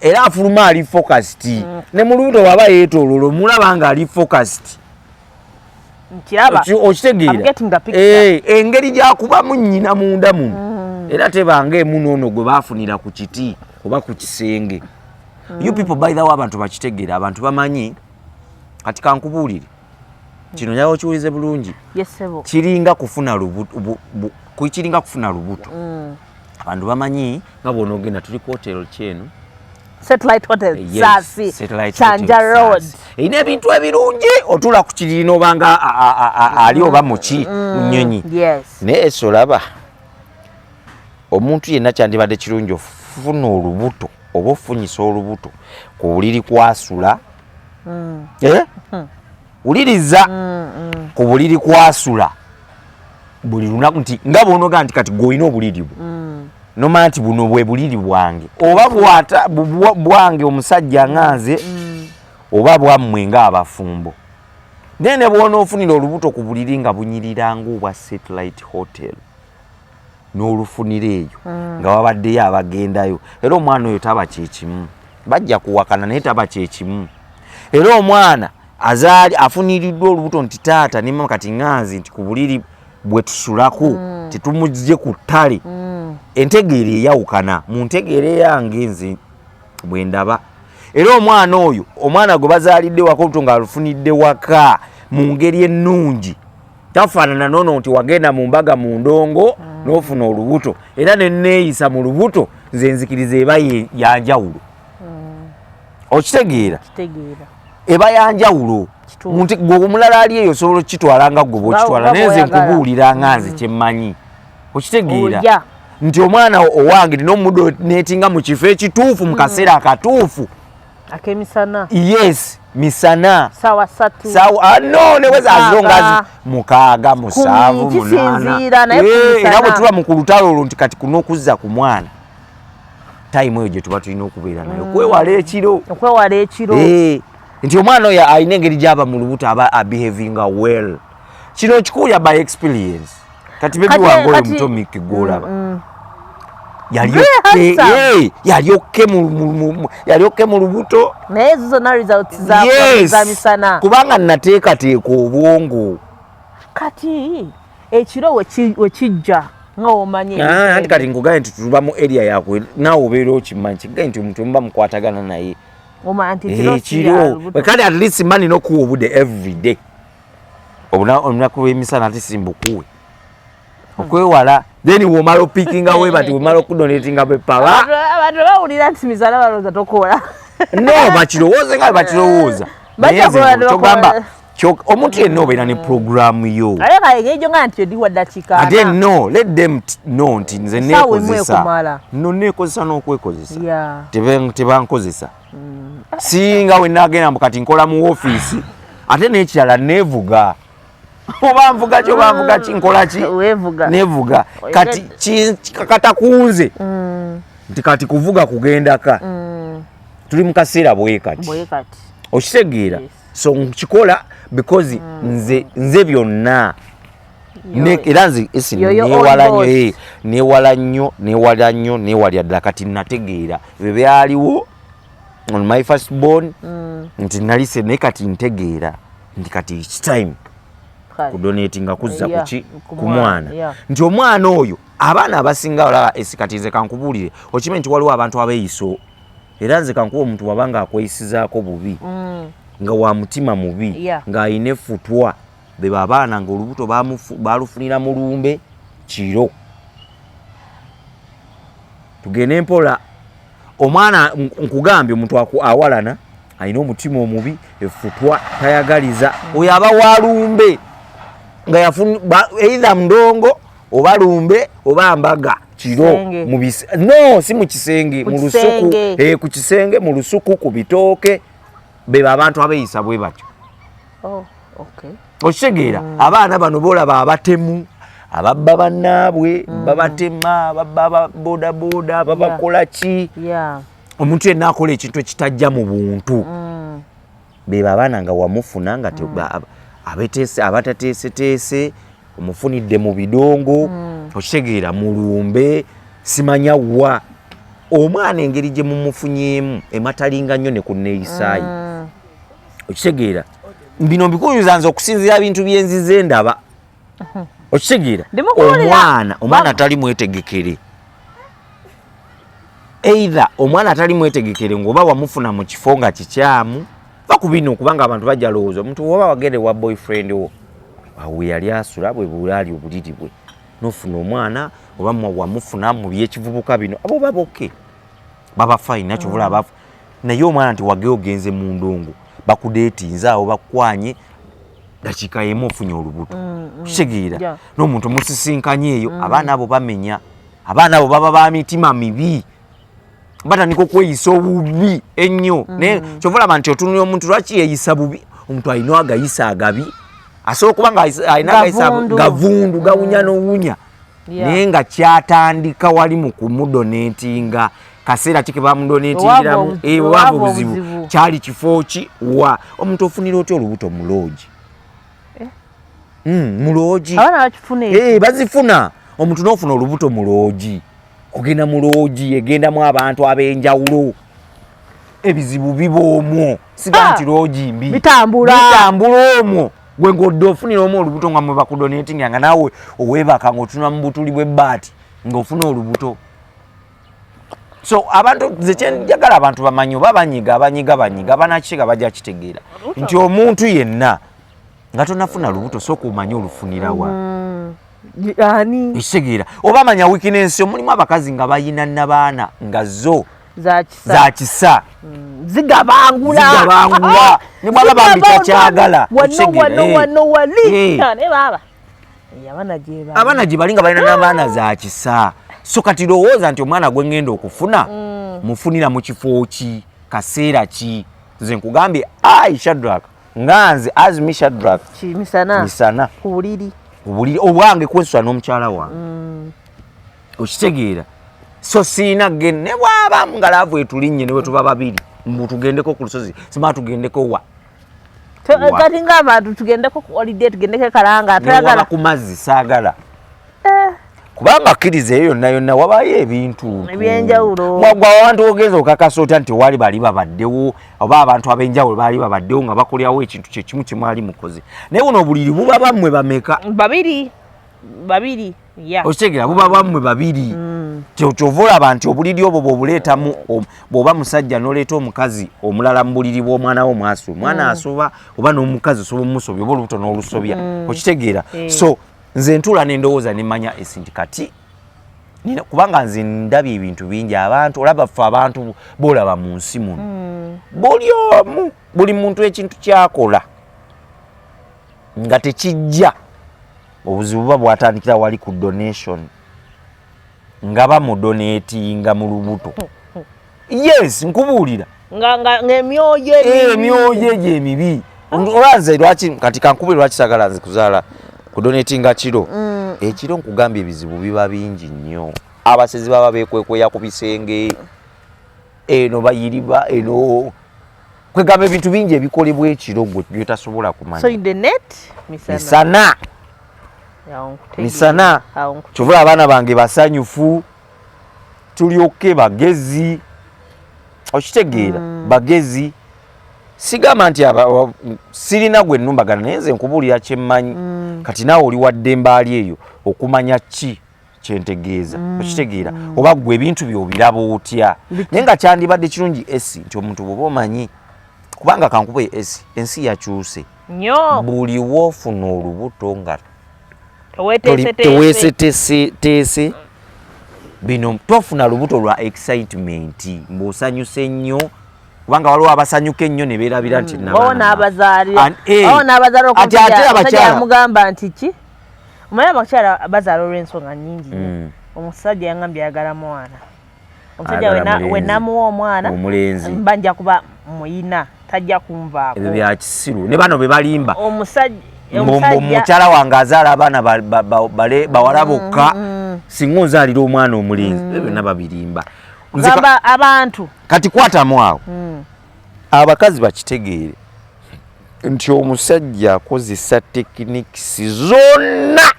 era afuluma ali focused, ne mu lubuto bw'aba yeetooloola omulaba nga ali focused. Nkiraba. Okitegeera? I'm getting the picture. Engeri gyakubamu nnyina munda muno era tebanga emu n'ono gwe baafunira ku kiti oba ku kisenge. You people, by the way, abantu bakitegeera, abantu bamanyi. Kati kankubuulire kino, nyawe okiwulize bulungi. Yes, ssebo. Kiringa kufuna lubuto, kiringa kufuna lubuto. Abantu bamanyi nga bw'onoogenda, tuli ku hotel kyeno. Satellite Hotel. Yes, Sasi. Satellite Kyanja Hotel, Road. Sasi. Erina ebintu ebirungi, otuula ku kiriri n'obanga ali oba muki mu nnyonyi. Naye ese olaba omuntu yenna kyandibadde kirungi ofuna olubuto oba ofunyisa olubuto ku buliri kwasula. Eh? Wuliriza, ku buliri kwasula buli lunaku, nti nga bwonoga nti kati gweolina obuliri bwo, nomanya nti buno bwe buliri bwange oba bwata bwange omusajja nga nze, oba bwammwe ng'abafumbo. Naye ne bw'onoofunira olubuto ku buliri nga bunyirira ng'obwa Satellite Hotel, n'olufunira eyo nga wabaddeyo abagendayo, era omwana oyo taba kyekimu. Bajja kuwakana, naye taba kyekimu. Era omwana azaali afuniriddwa olubuto nti taata ne mama kati ŋŋanzi nti ku buliri bwe tusulako, tetumugye ku ttale, entegeera eyawukana mu ntegeera eyange nze bwe ndaba. Era omwana oyo, omwana gwe bazaalidde waka olubuto ng'alufunidde waka mu ngeri ennungi, tafaanana noono nti wagenda mu mbaga mu ndongo n'ofuna olubuto. Era neneeyisa mu lubuto nze nzikiriza eba yanjawulo, okitegeera? Kitegeera. Eba yanjawulo. Kituufu. Nti gwe omulala ali eyo osobola okukitwala nga gwe bwokitwala, Nga naye nze bw'oyagala. nkubuulira nga nze kyemmanyi, okitegeera? Oya. Nti omwana owange nina omudonatinga mu kifo ekituufu mu kaseera akatuufu. Akemisana. Yes, misana. Sawa 3. Sawa, ah, no, neweza as long as 6. 6, 7, 8. Kisinziira, naye ku Era misana. bwe tuba mu ku lutalo olwo nti kati kuno okuzza ku mwana, time eyo gye tuba tulina okubeera nayo, okwewala ekiro. Okwewala ekiro. Nti omwana oyo alina engeri gyaba mu lubuto aba abehavinga well. Kino kikuulya by experience. Kati baby wange oyo muto Miki gwolaba yali Very okay, handsome. yali okay mu lubuto. Naye ezo zonna results za za misana. Kubanga nateekateeka obwongo. Kati ekiro wekijja nga omanyi. Ah, anti kati nkugambye nti tuba mu area yakwe, naawe obeera okimanyi kigaye nti omuntu omuba mukwatagana naye. Omanya nti ekiro si Ekiro ya lubuto. Kale at least mba nina okuwa obudde everyday. Olunaku lw'emisana ate simbukuwe okwewala, then womala opikinga we bati womala okudonatinga bwepaba. Abantu bawulira nti misana balowooza tokola. No, bakirowooze nga bakirowooza. Naye nze kyogamba omuntu yenna obeera ne programu yo. Ate no, let them know nti nze neekozesa. No, neekozesa n'okwekozesa. Tebankozesa. Singa we naagenda mbu kati nkola mu woofiisi, ate n'ekirala neevuga. Oba nvuga ki, oba nvuga ki, nkola ki? Neevuga. Kati kikakata ku nze nti kati kuvuga kugendaka. Tuli mu kaseera bwe kati. Okitegeera? So nkikola because nze byonna. Era nze esi neewala nnyo, neewala nnyo, neewala nnyo, neewalira ddala. Kati nategeera ebyo byaliwo on my first born nti nalise, naye kati ntegeera nti kati it's time kudonatinga kuzza kuki ku mwana, nti omwana oyo abaana abasinga olaba esi. Kati nze kankubuulire, okimanyi nti waliwo abantu abeeyisa, era nze kankuba omuntu wabanga akweyisizaako bubi, nga wa mutima mubi, ng'ayina effutwa, beba abaana ng'olubuto balufunira mu lumbe kiro. Tugende mpola. Omwana nkugambye, omuntu awalana alina omutima omubi, effutwa, tayagaliza, oyo aba wa lumbe nga either ndongo oba lumbe oba mbaga kiro no si mu kisenge, mu lusuku, ku kisenge, mu lusuku, ku bitooke. Beba abantu abeeyisa bwe batyo. Okitegeera? Abaana bano bolaba abatemu, ababba bannaabwe, babatema, babba bodaboda, babakola ki, omuntu yenna akola ekintu ekitajja mu buntu, beba abaana nga wamufuna nga abatateeseteese, omufunidde mu bidongo. Okitegeera? Mulumbe simanya wa omwana engeri gye mumufunyeemu ematalinga nnyo ne ku neeyisaayi. Okitegeera? Bino mbikunyuza nze okusinziira bintu byenzize ndaba. Okitegeera? Omwana atali mwetegekere, either omwana atali mwetegekere ng'oba wamufuna mu kifo nga kikyamu, va ku bino, kubanga abantu bajja lowooza omuntu oba wagende wa boyfriend wo awo yali asula, bwe bwali obuliri bwe, nofuna omwana, oba wamufuna mu byekivubuka bino, abo baboke baba fine nakyo bula abafu. Naye omwana nti wage ogenze mu ndongo, bakudeetinze awo, bakwanye dakiika yemu, ofunye olubuto. Kitegeera? N'omuntu musisinkanye eyo, abaana abo bamenya, abaana abo baba ba mitima mibi, batandika okweyisa obubi ennyo. Naye kyova olaba nti otunulira omuntu lwaki yeeyisa bubi, omuntu alina agayisa agabi, asobola okuba nga alina agayisa gavundu, gawunya n'owunya, naye nga kyatandika wali mu kumudonatinga. Kaseera ki ke bamudonatingiramu? Wava obuzibu. Kyali kifo ki wa omuntu ofunira otya olubuto mu loogi? Mu loogi bazifuna. Omuntu n'ofuna olubuto mu loogi, kugenda mu loogi egendamu abantu ab'enjawulo, ebizibu biba omwo. Siga nti loogi mbi, bitambula omwo. Gwe ng'odde ofunira omu olubuto nga mwe bakudonatinga, nga naawe oweebaka ng'otunula mu butuli bw'ebbaati ng'ofuna olubuto. So abantu, nze kyenjagala abantu bamanyi, oba banyiga, abanyiga banyiga, banakitega bajja kitegeera nti omuntu yenna nga tonafuna lubuto, sooka omanye olufunirawa. Ekitegeera? Oba manya weakness. Mulimu abakazi nga bayina nabaana nga zo za kisa. Zigabangula. Zigabangula ne bwaba bambi takyagala. Abaana gye bali nga balina n'abaana za kisa. So kati lowooza nti omwana gwe ŋŋenda okufuna, mufunira mu kifo ki, kaseera ki? Nze nkugambye, ai Shadrack, nga nze Azmi Shadrack, misana. Ku buliri obwange kwesula n'omukyala wange. Okitegeera? So siina gen ne bwaba nga love etulinnye, ne bwe tuba babiri, mbu tugendeko ku lusozi, sima tugendeko wa. Kati ng'abantu tugendeko ku holiday, tugendeko ekalanga. Newaba ku mazzi, saagala. Kubanga akkiriza eyo yonna yonna wabayo ebintu ebyenjawulo. Mwagwa abantu ogenza okakasa otya nti wali bali babaddewo, oba abantu ab'enjawulo baali babaddewo nga bakolerawo ekintu kyekimu kyemwali mukoze? Naye buno obuliri buba bammwe bameka? Babiri babiri, ya. Okitegeera? Buba bammwe babiri. Kyova olaba nti obuliri obwo bw'obuleetamu, bw'oba musajja n'oleeta omukazi omulala mu buliri bw'omwana wo, mwaso omwana asoba, oba n'omukazi osoba omusobya, oba olubuto n'olusobya. Okitegeera? So nze ntuula nendowooza nemanya esi nti kati Kubanga nze ndabye ebintu bingi. Abantu olaba, ffe abantu bolaba mu nsi muno, buli omu, buli muntu ekintu kyakola nga tekijja, obuzibu buba bwatandikira wali ku donation, nga bamudonatinga mu lubuto. Yes, nkubuulira. Ng'emyoyo Emyoyo egyo emibi. Oba nze lwaki kati kankube, lwaki sagala nze kuzaala kudonatinga kiro? Ekiro nkugambye ebizibu biba bingi nnyo. Abasezi baba bekwekweya ku bisenge eno, bayiriba eno, kwegamba ebintu bingi ebikolebwa ekiro gwe byotasobola kumanya. So in the net misana. Misana. Awo nkutegeera. Misana. Awo nkutegeera. Kyovula abaana bange basanyufu, tulyoke bagezi, okitegeera? Bagezi. Sigamba nti sirina gwe nnumbagana, naye nze nkubuulira kyemmanyi. Kati naawe oli waddembe ali eyo okumanya ki kyentegeeza, okitegeera? Oba gwe ebintu byobiraba otya? Naye nga kyandibadde kirungi esi nti omuntu bw'oba omanyi, kubanga kankube esi, ensi yakyuse. Nnyo. Buli woofuna olubuto nga teweeteeseteese. Teweeseteese bino, tofuna lubuto lwa excitement ng'osanyuse nnyo, kubanga waliwo abasanyuka ennyo ne beerabira nti Waliwo n'abazaalira An- waliwo n'abazaala. Ati ate omusajja abakyala yamugamba nti ki, omanyi abakyala bazaala olw'ensonga nnyingi nnyo. Omusajja yangambye ayagala mwana. Omusajja Ayagala we mulenzi. Namuwa omwana Omulenzi. mba nja kuba muyina, tajja kunvaako. Ebyo bya kisiru, ne bano be balimba. Omusajja Mbu mukyala wange azaala abaana bawala bokka, singa onzaalira omwana omulenzi. Ebyo byonna babirimba. Gamba abantu. Kati kwatamu awo, abakazi bakitegeere nti omusajja akozesa techniques zonna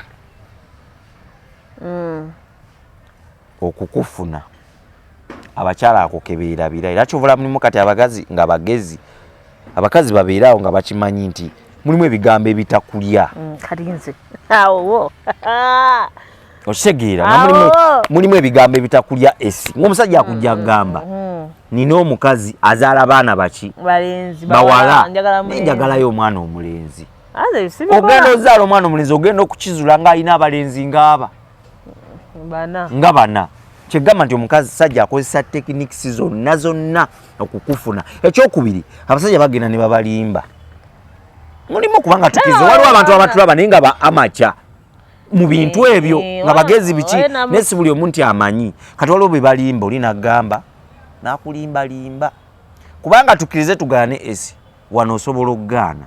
okukufuna. Abakyala ako kebeerabira, era kyovula mulimu kati abakazi nga bagezi, abakazi babeere awo nga bakimanyi nti mulimu ebigambo ebitakulya. Kati nze awo Okitegeera nga mulimu, Awo. mulimu ebigambo ebitakulya esi ngaomusajja akujja agamba, "Nina omukazi azaala baana baki?" Balenzi. Bawala. Njagala naye mulenzi. Njagalayo omwana omulenzi. Aze sibikola. Ogenda ozaala omwana omulenzi, ogenda okukizula ng'alina abalenzi ng'aba Bana. Nga bana. Kyegamba nti omukazi sajja akozesa techniques zonna zonna okukufuna. Ekyokubiri, abasajja bagenda ne babalimba. Mulimu kubanga tukize, waliwo abantu abatulaba naye nga ba amateur mu bintu ebyo, nga bagezi biki, naye si buli omu nti amanyi. Kati waliwo bwe balimba, oli nagamba nakulimbalimba, kubanga tukkirize tugaane esi wano osobola okugaana,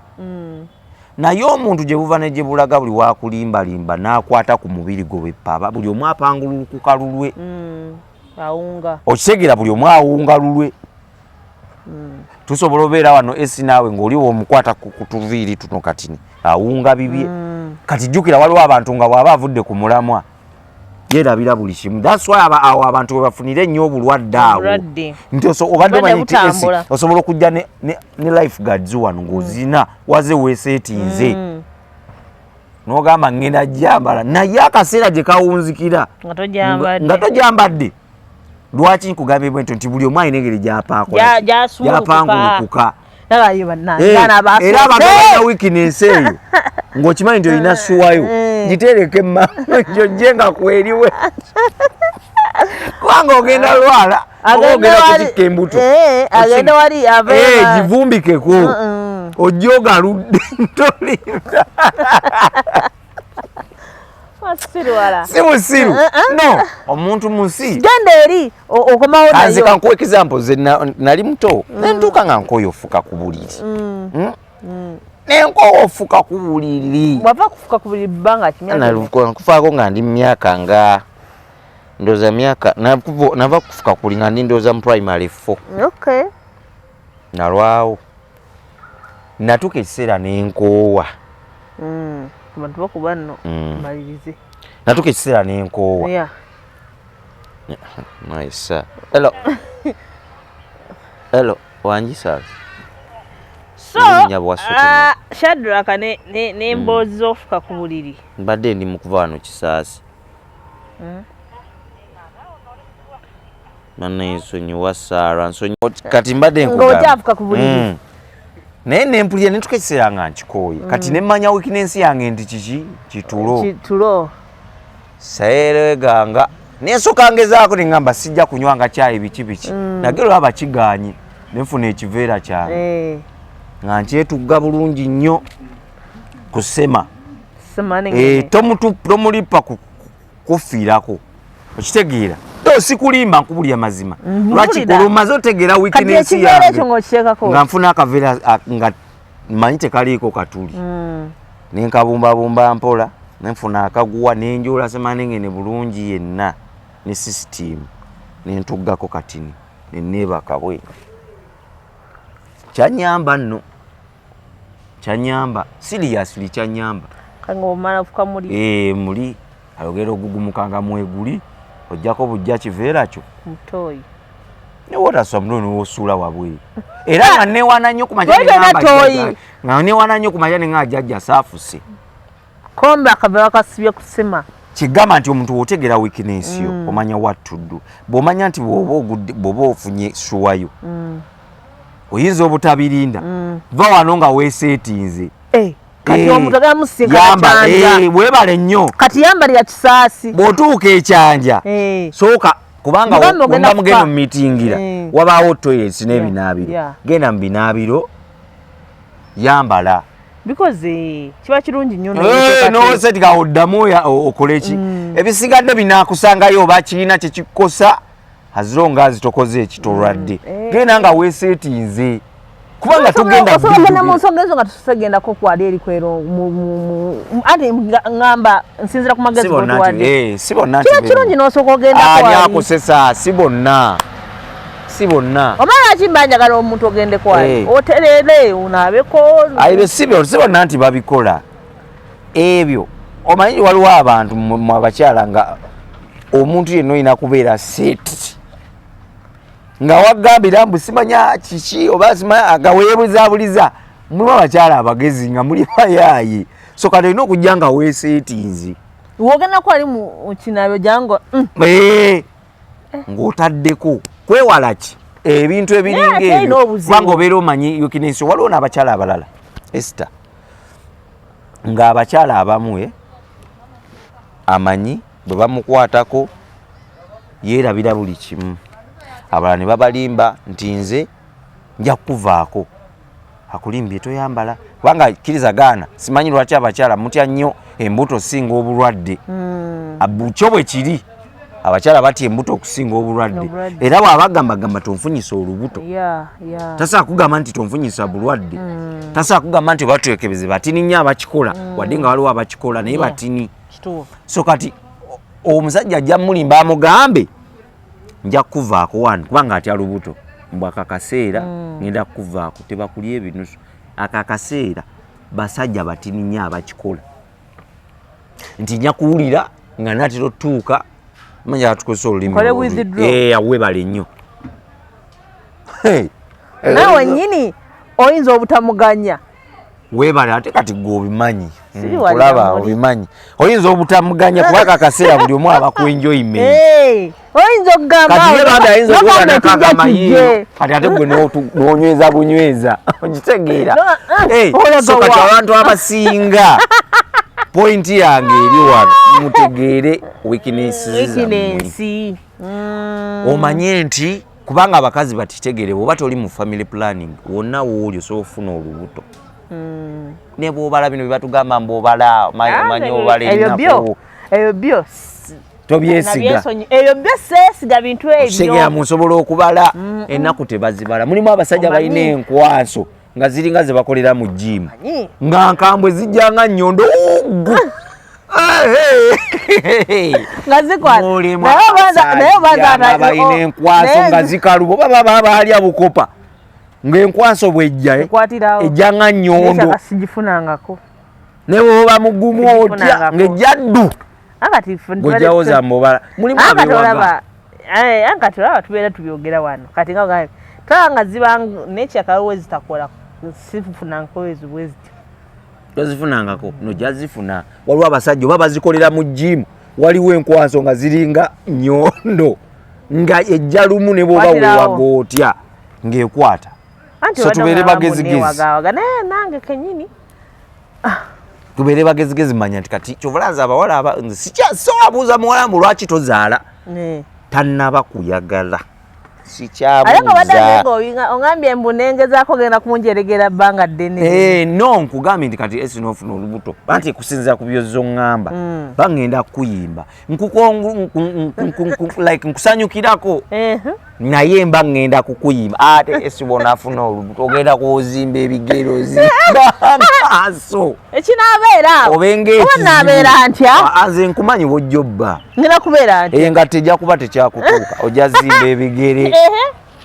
naye omuntu gye buva ne gye bulaga, buli wakulimbalimba n'akwata ku mubiri gwe bwepaba, buli omu apangulukuka lulwe. Awunga. Okitegeera? Buli omu awunga lulwe. Tusobola obeera wano esi naawe ng'oli womukwata ku tuviiri tuno, katini awunga bibye. Kati jjukira waliwo abantu nga bw'aba avudde ku mulamwa yeerabira buli kimu. That's why awo abantu we bafunire ennyo obulwadde awo. Obulwadde. Nti obadde Obulwadde omanyi nti esi butambula. osobola okujja ne life guards wano ng'ozina waze weeseetinze, n'ogamba ngenda jambala, naye akaseera gye kawunzikira nga tojambadde. Nga tojambadde. Lwaki nkugambye bwentyo? Nti buli omu alina engeri gyasumulukuka. gyapangulukuka. Nabayo bannange Eh, baana abasoose. Era abantu abalina weakness eyo, ng'okimanyi nti olina suwayo, gitereke gyojje nga kweriwe, kubanga ogenda lwala oba Agenda ogenda kutikka embuto. Eh, agenda wali ave Eh, givumbikeko ojje ogaludde, tolinda. Wasirwala. Si musiru, no, omuntu musi. Genda eri okomawo Kanze nayo. Kankuwa example, ze nali muto nentuuka nga nkooye ofuka ku buliri. Nenkoowa ofuka ku buliri. Wava kufuka ku buli bbanga kimyaka? Nkufaako nga ndi mu myaka nga ndooza myaka nava kufuka kuli nga ndi ndooza mu primary 4. Nalwawo natuuka ekiseera nenkoowa. Abantu bakuba nno. Malirize. Natuuka ekiseera nenkoowa. Nice. Hello, hello, wangi sir. So Erinnya bwasoote. Shadraka n'emboozi z'ofuka ku buliri. Mbadde ndi mu kuva wano Kisaasi. Bana, nsonyiwa Saara, nsonyiwa. Kati mbadde nkugamba. Ng'okyafuka ku buliri. Naye nempulira nentuka ekiseera nga nkikooye. Kati nemmanya weakness yange nti kiki? Kitulo. Kitulo. Seereganga. Nensoka ngezaako neŋŋamba sijja kunywanga kyayi biki biki. Nage olaba kiganye, nenfuna ekiveera kyange nga nkyetugga bulungi nnyo ku sema. Tomulipa kufiirako, okitegeera? To sikulimba, nkubulya mazima. Lwaki olumaze otegeera weakness yange, nga nfuna akaveera nga manyi tekaliiko katuli, nenkabumbabumba mpola, nenfuna akaguwa, nenjola semanengene bulungi yenna ne system, nentuggako katini, neneebaka bwe. Kyanyamba nno, kyanyamba seriously, kyanyamba. Muli muli ayogera ogugumuka nga mweguli, ojjako bujja kiveera kyo newotaswa mulo newosuula wabweru. Era nga newana nnyo kumakya, nga newana nnyo kumakya, nenga jjajja saafuse. Kombe akava bakasibye kusima. Kigamba nti omuntu wotegera weakness yo, omanya what to do. Bw'omanya nti bw'oba ofunye sure yo, oyinza obutabirinda, va wano nga weeseetinze. Eh, kati omuntu agala musinkana Kyanja. Weebale nnyo. Kati yambalira kisaasi. Bw'otuuka ekyanja, sooka, kubanga Mugambe ogenda wemba mugenda kufa. mu mitingira, wabaawo toilets n'ebinaabiro. Genda mu binaabiro, yambala. Because kiba kirungi nnyo. Nosetika oddamu okole ki, ebisigadde binaakusangayo oba kirina kyekikukosa, as long as tokoze ekitolwadde. Genda nga weeseetinze, kubanga tugenda Osobola ogenda mu nsonga ezo nga tusegendako kwali eri kwero anti ngamba nsinzira ku magezi Si bonna nti gotuwadde. Si bonna nti Kiba kirungi n'osooka ogenda Ani kwali. akusesa? Si bonna, si bonna. Oba lwaki mba njagala omuntu ogende kwali, oterere, onaabeko. Ebyo si bonna nti babikola ebyo. Omanyi waliwo abantu mu abakyala nga omuntu yenna olina kubeera set, nga wagambira mbu simanya kiki oba simanya, nga weebuzabuliza. Mulimu abakyala abagezi nga muli bayaaye, so kati olina okujja nga weeseetinze. Wogenda kwali mu kinaabiro jangu. Ng'otaddeko kwewala ki ebintu ebiringa Naye ate ebyo, erina obuzibu. Kubanga obeera omanyi weakness. Waliwo n'abakyala abalala, Esther, ng'abakyala abamu amanyi bwe bamukwatako yeerabira buli kimu. Abalala ne babalimba nti nze nja kukuvaako, akulimbye toyambala, kubanga kkiriza gaana, simanyi lwaki abakyala mutya nnyo embuto singa obulwadde. Kyo bwe kiri, abakyala batya embuto okusinga obulwadde. Obulwadde. Era bw'abagamba gamba tonfunyisa olubuto, tasobola kugamba nti tonfunyisa bulwadde, tasobola kugamba nti oba twekebeze. Batini nnyo abakikola, wadde nga waliwo abakikola naye batini. Kituufu. So kati omusajja ajja mulimba amugambe nja kukuvaako wano, kubanga atya lubuto, mbw aka kaseera ngenda kukuvaako, tebakulya ebinusu. Aka kaseera basajja batini nnyo abakikola nti nja kuwulira nga natera otutuuka, manya tukozesa olulimi Nkole olubi. withdraw. Eh, webale nnyo. Hey. Nawe nyini oyinza obutamuganya. Weebale, ate kati gwe obimanyi. Siri wali Kulaba namuli. obimanyi, oyinza obutamuganya kuba akaseera buli omu aba ku enjoyment. Hey, oyinza okugamba Kati ye bambi ayinza nogamba okuba ekijja nakagamba kijje. yiyo, kati ate gwe n'onyweza bunyweza, okitegeera? No, Eh, olaga so kati wa? abantu abasinga, point yange eri wano, mutegeere weaknesses zammwe. Weakness. Omanye nti kubanga abakazi bakitegere, bw'oba toli mu family planning, wonna wooli osobola okufuna olubuto, ne bw'obala bino bye batugamba mbu obala Ah, omanyi obala ebyo byo ennaku, ebyo byo tobyesiga. Ebyo byo seesiga bintu Okitegera? ebyo. Musobola okubala ennaku, tebazibala. Mulimu abasajja Omanyi. balina enkwaso nga ziringa ze bakolera mu jimu, Omanyi. nga nkambwe, zijja nga nnyondo uggu. Nga zikwata. Mulimu Naye obanza naye obanza abasajja nga balina enkwaso nga zikalubo, baba baalya bukopa, ng'enkwaso bwejja Ekwatirawo. ejja nga nnyondo. Nekyaka sigifunangako. Ne bwoba mugumu otya, Sigifunangako. ng'ejja ddu. Akati Gojjawoza mubala mulimu akati abewaga. olaba ankati olaba tubeera tubyogera wano kati nga ogambye, twaba nga ziba nekyaka we zitakola, sifunangako ezo bwe zityo. Tozifunangako, nojja zifuna. Waliwo abasajja oba bazikolera mu jimu, waliwo enkwaso nga ziringa nyondo, nga ejja lumu ne bwoba Kwatirawo. wewaga otya ng'ekwata. Anti So obadde tubeere ogamba bagezigezi. neewagaawaga, naye nange kenyini. Tubeere bagezigezi, manya nti kati kyovulanza abawala nze sowabuuza muwala mbu lwaki tozaala. Tannaba kuyagala. Ate nga obadde Sikyabuuza. nga ongambye mbu nengezaako genda kunjeregera bbanga ddene. Eh, no, nkugambye nti kati esi n'ofuna olubuto, anti kusinziira ku byozza oŋŋamba, bangenda kukuyimba like nkusanyukirako, naye mba ŋŋenda kukuyimba. Ate esi bw'onaafuna olubuto, ogenda kwozimba ebigere, ozimba amaaso. Ekinaabeera awo. Obenga Oba naabeera ntya? Ah, nze nkumanyi bw'ojja obba. Ngenda kubeera ntya? Eyo nga tejja kuba tekyakutuuka, ojja zimba ebigere,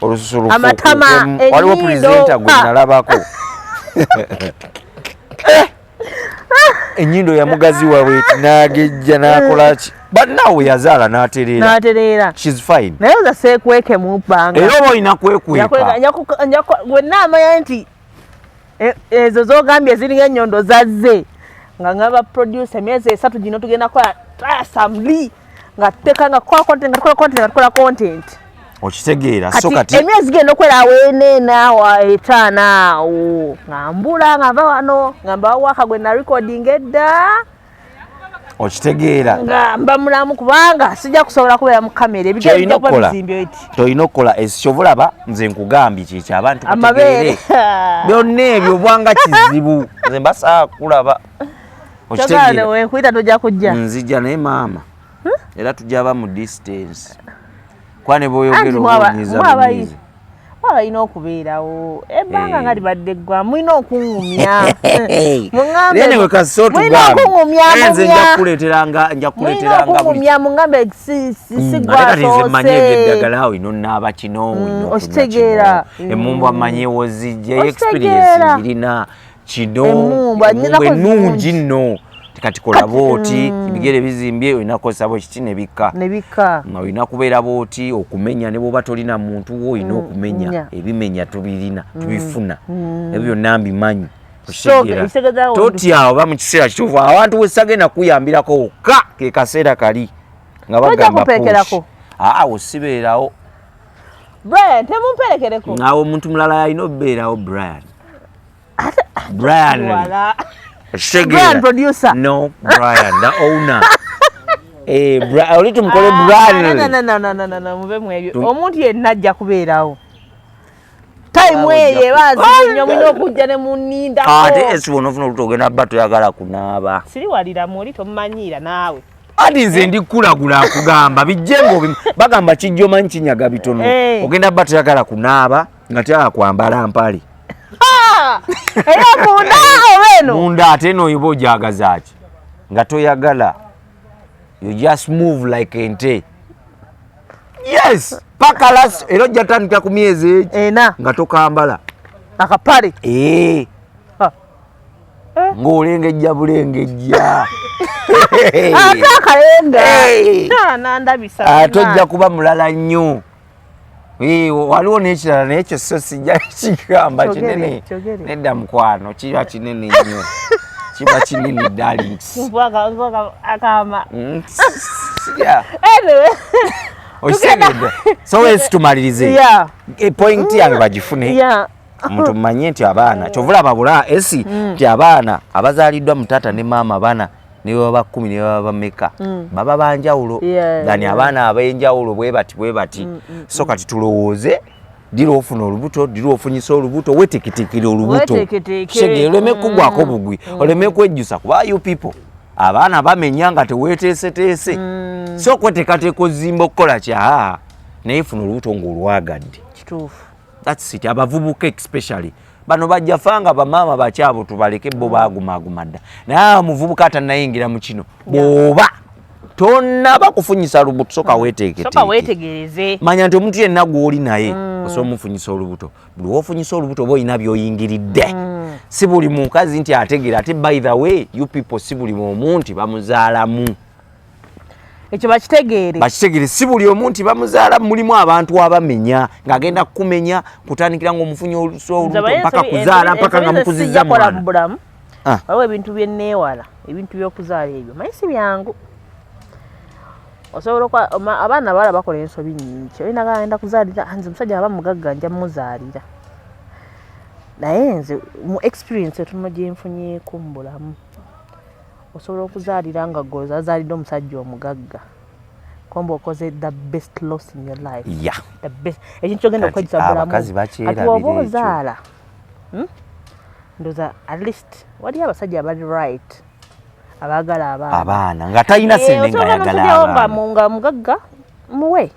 olususu Amatama, lufuukukemu. Waliwo ennyindo. presenter gwe nalabako. Eh! Ennyindo yamugaziwa bweti n'agejja n'akola ki, but nawe yazaala n'atereera. N'atereera. She's fine. Naye oza seekweke mu bbanga. Era oba olina kwekweka. Wenna amanya nti ezo zogambye ziringa ennyondo zazze, nga ngaba producer emyezi 3 gino tugenda kukola tiresomely, nga tuteka, nga tukola content, nga tukola content, nga tukola content. Okitegeera? So Kati kati emyezi genda okwera awo eneena, awo 5 awo nga mbula, nga nva wano nga mbawa waka gwe na recording edda. Okitegeera? Nga mba mulamu, kubanga sijja kusobola kubeera mu kamera ebigere Ky'olina bijja kuba okukola. bizimbye biti. Tolina okukola kyova olaba nze nkugambye kyekyo, abantu Amabeere. bategeere byonna ebyo obwanga kizibu, nze mbasaa kulaba. Kyogala Okitegeera? wenkuyita tojja kujja. Nzija, naye maama era tujja ba mu distance, kuba ne bwoyogera Anti obunyiza bunyiza. Mwabalina okubeerawo ebbanga Eh. nga libadde ggwa, mulina okuŋŋumya. Muŋŋambe- Naye newe kasita Mulina otugambe. okuŋŋumya. Naye nze nja Ngumya. kukuleeteranga, nja Mulina kukuleeteranga buli okuŋŋumya, muŋŋambe si Ate kati nze mmanyi gwasoose. ebyeddagala, awo ino naaba kino, olina okunywa Okitegeera. kino, emumbwa mmanyi wozijja, Okitegeera. experience ngirina kino. Emmumbwa, Emmumbwa nninako ennungi nnungi. nno. Kati kola bwoti, ebigere bizimbye, olina kukozesa bwe kiti ne bikka. Ne bikka. Nga olina kubeera bwoti okumenya, ne bwoba tolina muntu wo, olina okumenya. Nya. Ebimenya tubirina, tubifuna, ebyo byonna mbimanyi. So, Okitegeera? ekitegeeza Totya, oba mu kiseera kituufu abantu wesagenda kuyambirako wokka ke kaseera kali nga Tojja bagamba kumperekerako. push. Awo sibeerawo. Brian, temumperekereko. Awo omuntu mulala alina obeerawo, Brian. Brian. Wala. Okitegeera? Brian producer. No, Brian the owner. Eh, oli tumukole. Ah, Brian. no, no, no, no, no, no, no, muve mu ebyo. Omuntu yenna ajja kubeerawo. Time eyo eba nzibu nnyo, mulina okujja ne munnindako. Ate esi bw'onoofuna olubuto, ogenda bba toyagala kunaaba. Siriwaliramu, oli tomumanyiira naawe. Ati nze ndi kulagula, akugamba bijje ngaobi bagamba kijja, omanyi kinyaga bitono. Eh. Ogenda bba toyagala kunaaba, nga toyagala kwambala mpale. Ah! Era munda oba eno? Munda. Ate eno oyiba ojagaza ki nga toyagala? You just move like ente, yes, paka las era ojja tandika ku myezi egi 4. Nga tokambala. Akapale. Eh, Ah. ng'olengejja bulengejja. Ate akalenga. Hey. Ah, nandabisa. Ate ojja kuba mulala nnyo. Eh, waliwo n'ekirala, naye ekyo so sijja kigamba. Kyogere, Kinene. kyogere. Nedda mukwano, kiba kinene nnyo, kiba kinene, darlings. Akama. Yeah. Anyway. Okitegedde? So wesi tumalirize. Point yange bagifune. Omuntu mumanye nti abaana, kyova olaba bula esi nti abaana abazaaliddwa mu taata ne maama bana, ne baba 10 ne baba bameka, baba banjawulo than abaana ab'enjawulo bwe bati bwe bati. So kati tulowooze dira ofuna olubuto, dira ofunyisa olubuto, weteeketeekere olubuto. Weteeketeekere. Kitegeera? Oleme kugwako bugwi, oleme kwejjusa, kuba you people abaana bamenya nga teweeteeseteese. So okweteekateeka ozimba okukola kyaa, naye funa olubuto ng'olwagadde. Kituufu. That's it. Abavubuka especially bano bajja fanga bamaama bakyabo, tubaleke bo baagumaguma dda, naye omuvubuka atannayingira mu kino, bw'oba tonnaba kufunyisa lubuto, soka Soka weteeketeeke. weetegereze. Manya nti omuntu yenna gw'oli naye osobola omufunyisa olubuto. Buli wofunyisa olubuto oba olina by'oyingiridde. Si buli mukazi nti ategeera. Ate by the way, you people, si buli omu nti bamuzaalamu. Ekyo bakitegeere. Bakitegeere, si buli omu nti bamuzaala. Mulimu abantu abamenya, ng'agenda kukumenya kutandikira ng'omufunye olubuto mpaka kuzaala, mpaka nga mukuzizza Kola mu mwana. bulamu. Ah. Waliwo ebintu byenneewala, ebintu by'okuzaala ebyo manyi si byangu. Osobola abaana abawala bakola ensobi nnyingi. Olina genda kuzaalira, "Ah, nze omusajja aba mugagga nja muzaalira." Naye nze mu experience etono gye nfunyeeko mu bulamu, osobola okuzaalira nga gwe azaalidde omusajja omugagga. Komba okoze the best loss in your life. The best ekintu kyogenda Kati okwejjusa mu bulamu. abakazi bakyerabira Kati oba ekyo. ozaala, Ndowooza at least waliyo abasajja abali right abaagala abaana. Abaana nga talina Eh, sente, nga osobola ayagala n'omusajja wo nga abaana. nga mugagga muwe,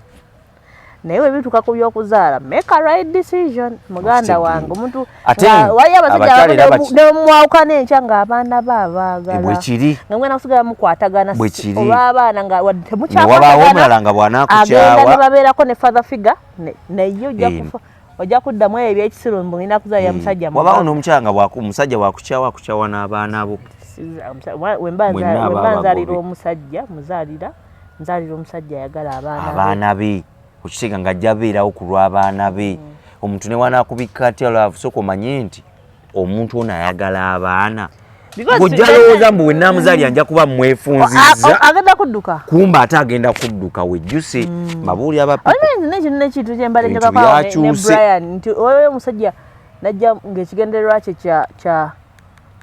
naye bwe bituuka ku by'okuzaala, make a right decision, muganda Okitegeera. wange. Omuntu Ate nga waliyo abasajja abakyala era abamu ne mwawukana enkya ng'abaana be abaagala, Bwe kiri. nga mugenda kusigala mukwatagana Bwe kiri. olw'abaana, nga wadde Ne wabaawo temukyakwaatagana, omulala nga agenda ne bw'anaakukyawa. babeerako ne father figure, naye ojja Eh. kufa, ojja kuddamu ebyo ebyekisiru mbu ngenda kuzaalira musajja Wabaawo mugagga. n'omukyala nga omusajja bwakukyawa, akukyawa n'abaana bo. Wemba Mwenna aba wemba nzaalira abagobe. omusajja, muzaalira, nzaalira omusajja ayagala abaana be. Abaana be, okiteega nga ajja abeerawo ku lw'abaana be. Omuntu ne wanaakubikka atya love, sooka omanye nti omuntu ono ayagala abaana. Because Ng'ojja lowooza mbu wennaamuzaalira nja kuba mwefunzizza. Agenda kudduka. Kumba ate agenda kudduka, wejjuse mabuuli aba. Olina nekintu nekintu kyembadde Ebintu njogako ne byakyuse. Brian nti oyo omusajja najja ng'ekigendererwa kye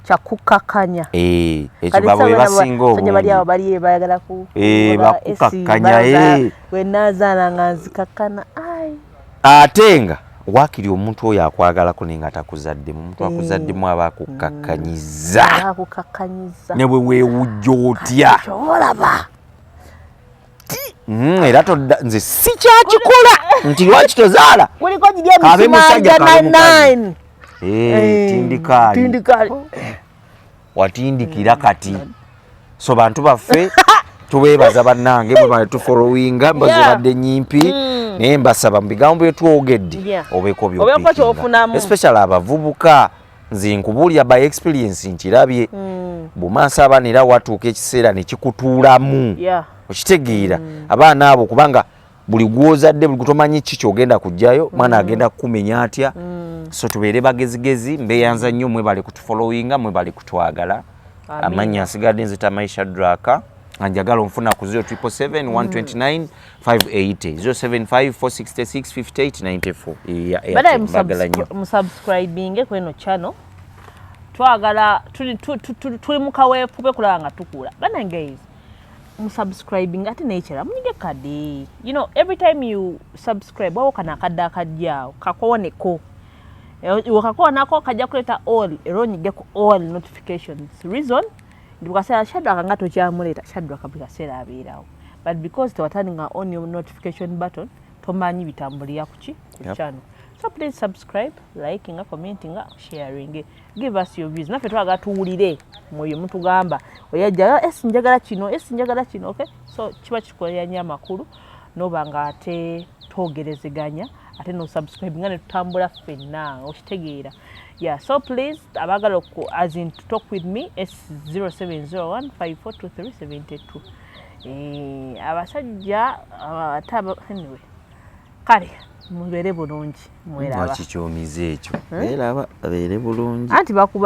kya kukkakanya. Eh, ekyo Kati babo be sawa basinga abasajja bali awo obungi. bali bayagala ku Eh, kukola bakukakkanya, AC, baza- eh. Wenaazaala nga nzikakkana, ai. Ate nga waakiri omuntu oyo akwagalako naye nga takuzaddemu, omuntu akuzaddemu aba akukakkanyiza. Akukakkanyiza. Ne bwe weewujja otya. Kyolaba. Era todda, nze sikyakikola nti lwaki tozaala. Kuliko giri Kabe emisimaali musajja, gya kabe mukazi. 99. Eh, tindikaali. Tindikaali. Watindikira kati. So bantu baffe, tubeebaza bannange mwe tufollowinga mbaze badde nyimpi, naye mbasaba mu bigambo byetwogedde obeeko Obeeko by'opickinga. ky'ofunamu. Especially abavubuka, nze nkubuulira by experience, nkirabye bw'omaaso abaana, era watuuka ekiseera ne kikutuulamu. Okitegeera, abaana abo, kubanga buli gwozadde, buli gutomanyi ki kyogenda kugjayo, mwana agenda kukumenya atya. So tubeere bagezigezi. Mbeeyanza nnyo, mwebale kutufollowinga, mwebale kutwagala. Amiina. Amannya nsigadde nzita Maisha Draka. Anjagala onfuna ku 0777 129 580, 075 466 58 94. Badaye Mbagala nnyo. Musubscribinge kweno channel. Twagala tuli mu kaweefube kulaba nga tukula. Banange guys, musubscribing, ate nekirala munyige kade. Every time you subscribe, wawo kano akadde akajjaawo kakooneko. Wekakoonako kajja kuleeta all, era onyigeko all notifications. Reason nti bukaseera Shadrack nga tokyamuleeta, Shadrack buli kaseera abeerawo, but because tewaturninga on your notification button, tomanyi bitambulira kuki ku channel. So please subscribe, likinga, commentinga, sharing, give us your views. Naffe twagala tuwulire mwoyo mutugamba oyajja esi njagala kino, esi njagala kino. Okay, so kiba kikolera nnyo amakulu noba nga ate twogerezeganya, ate no subscribe nga ne tutambula ffenna, okitegeera? Yeah, so please, abaagala as in to talk with me, s 0701 542372. Eh, abasajja ate anyway, kale mubeere bulungi, mweraba. Lwaki kyomize ekyo? Beeraba, babeere bulungi. Anti bakuba.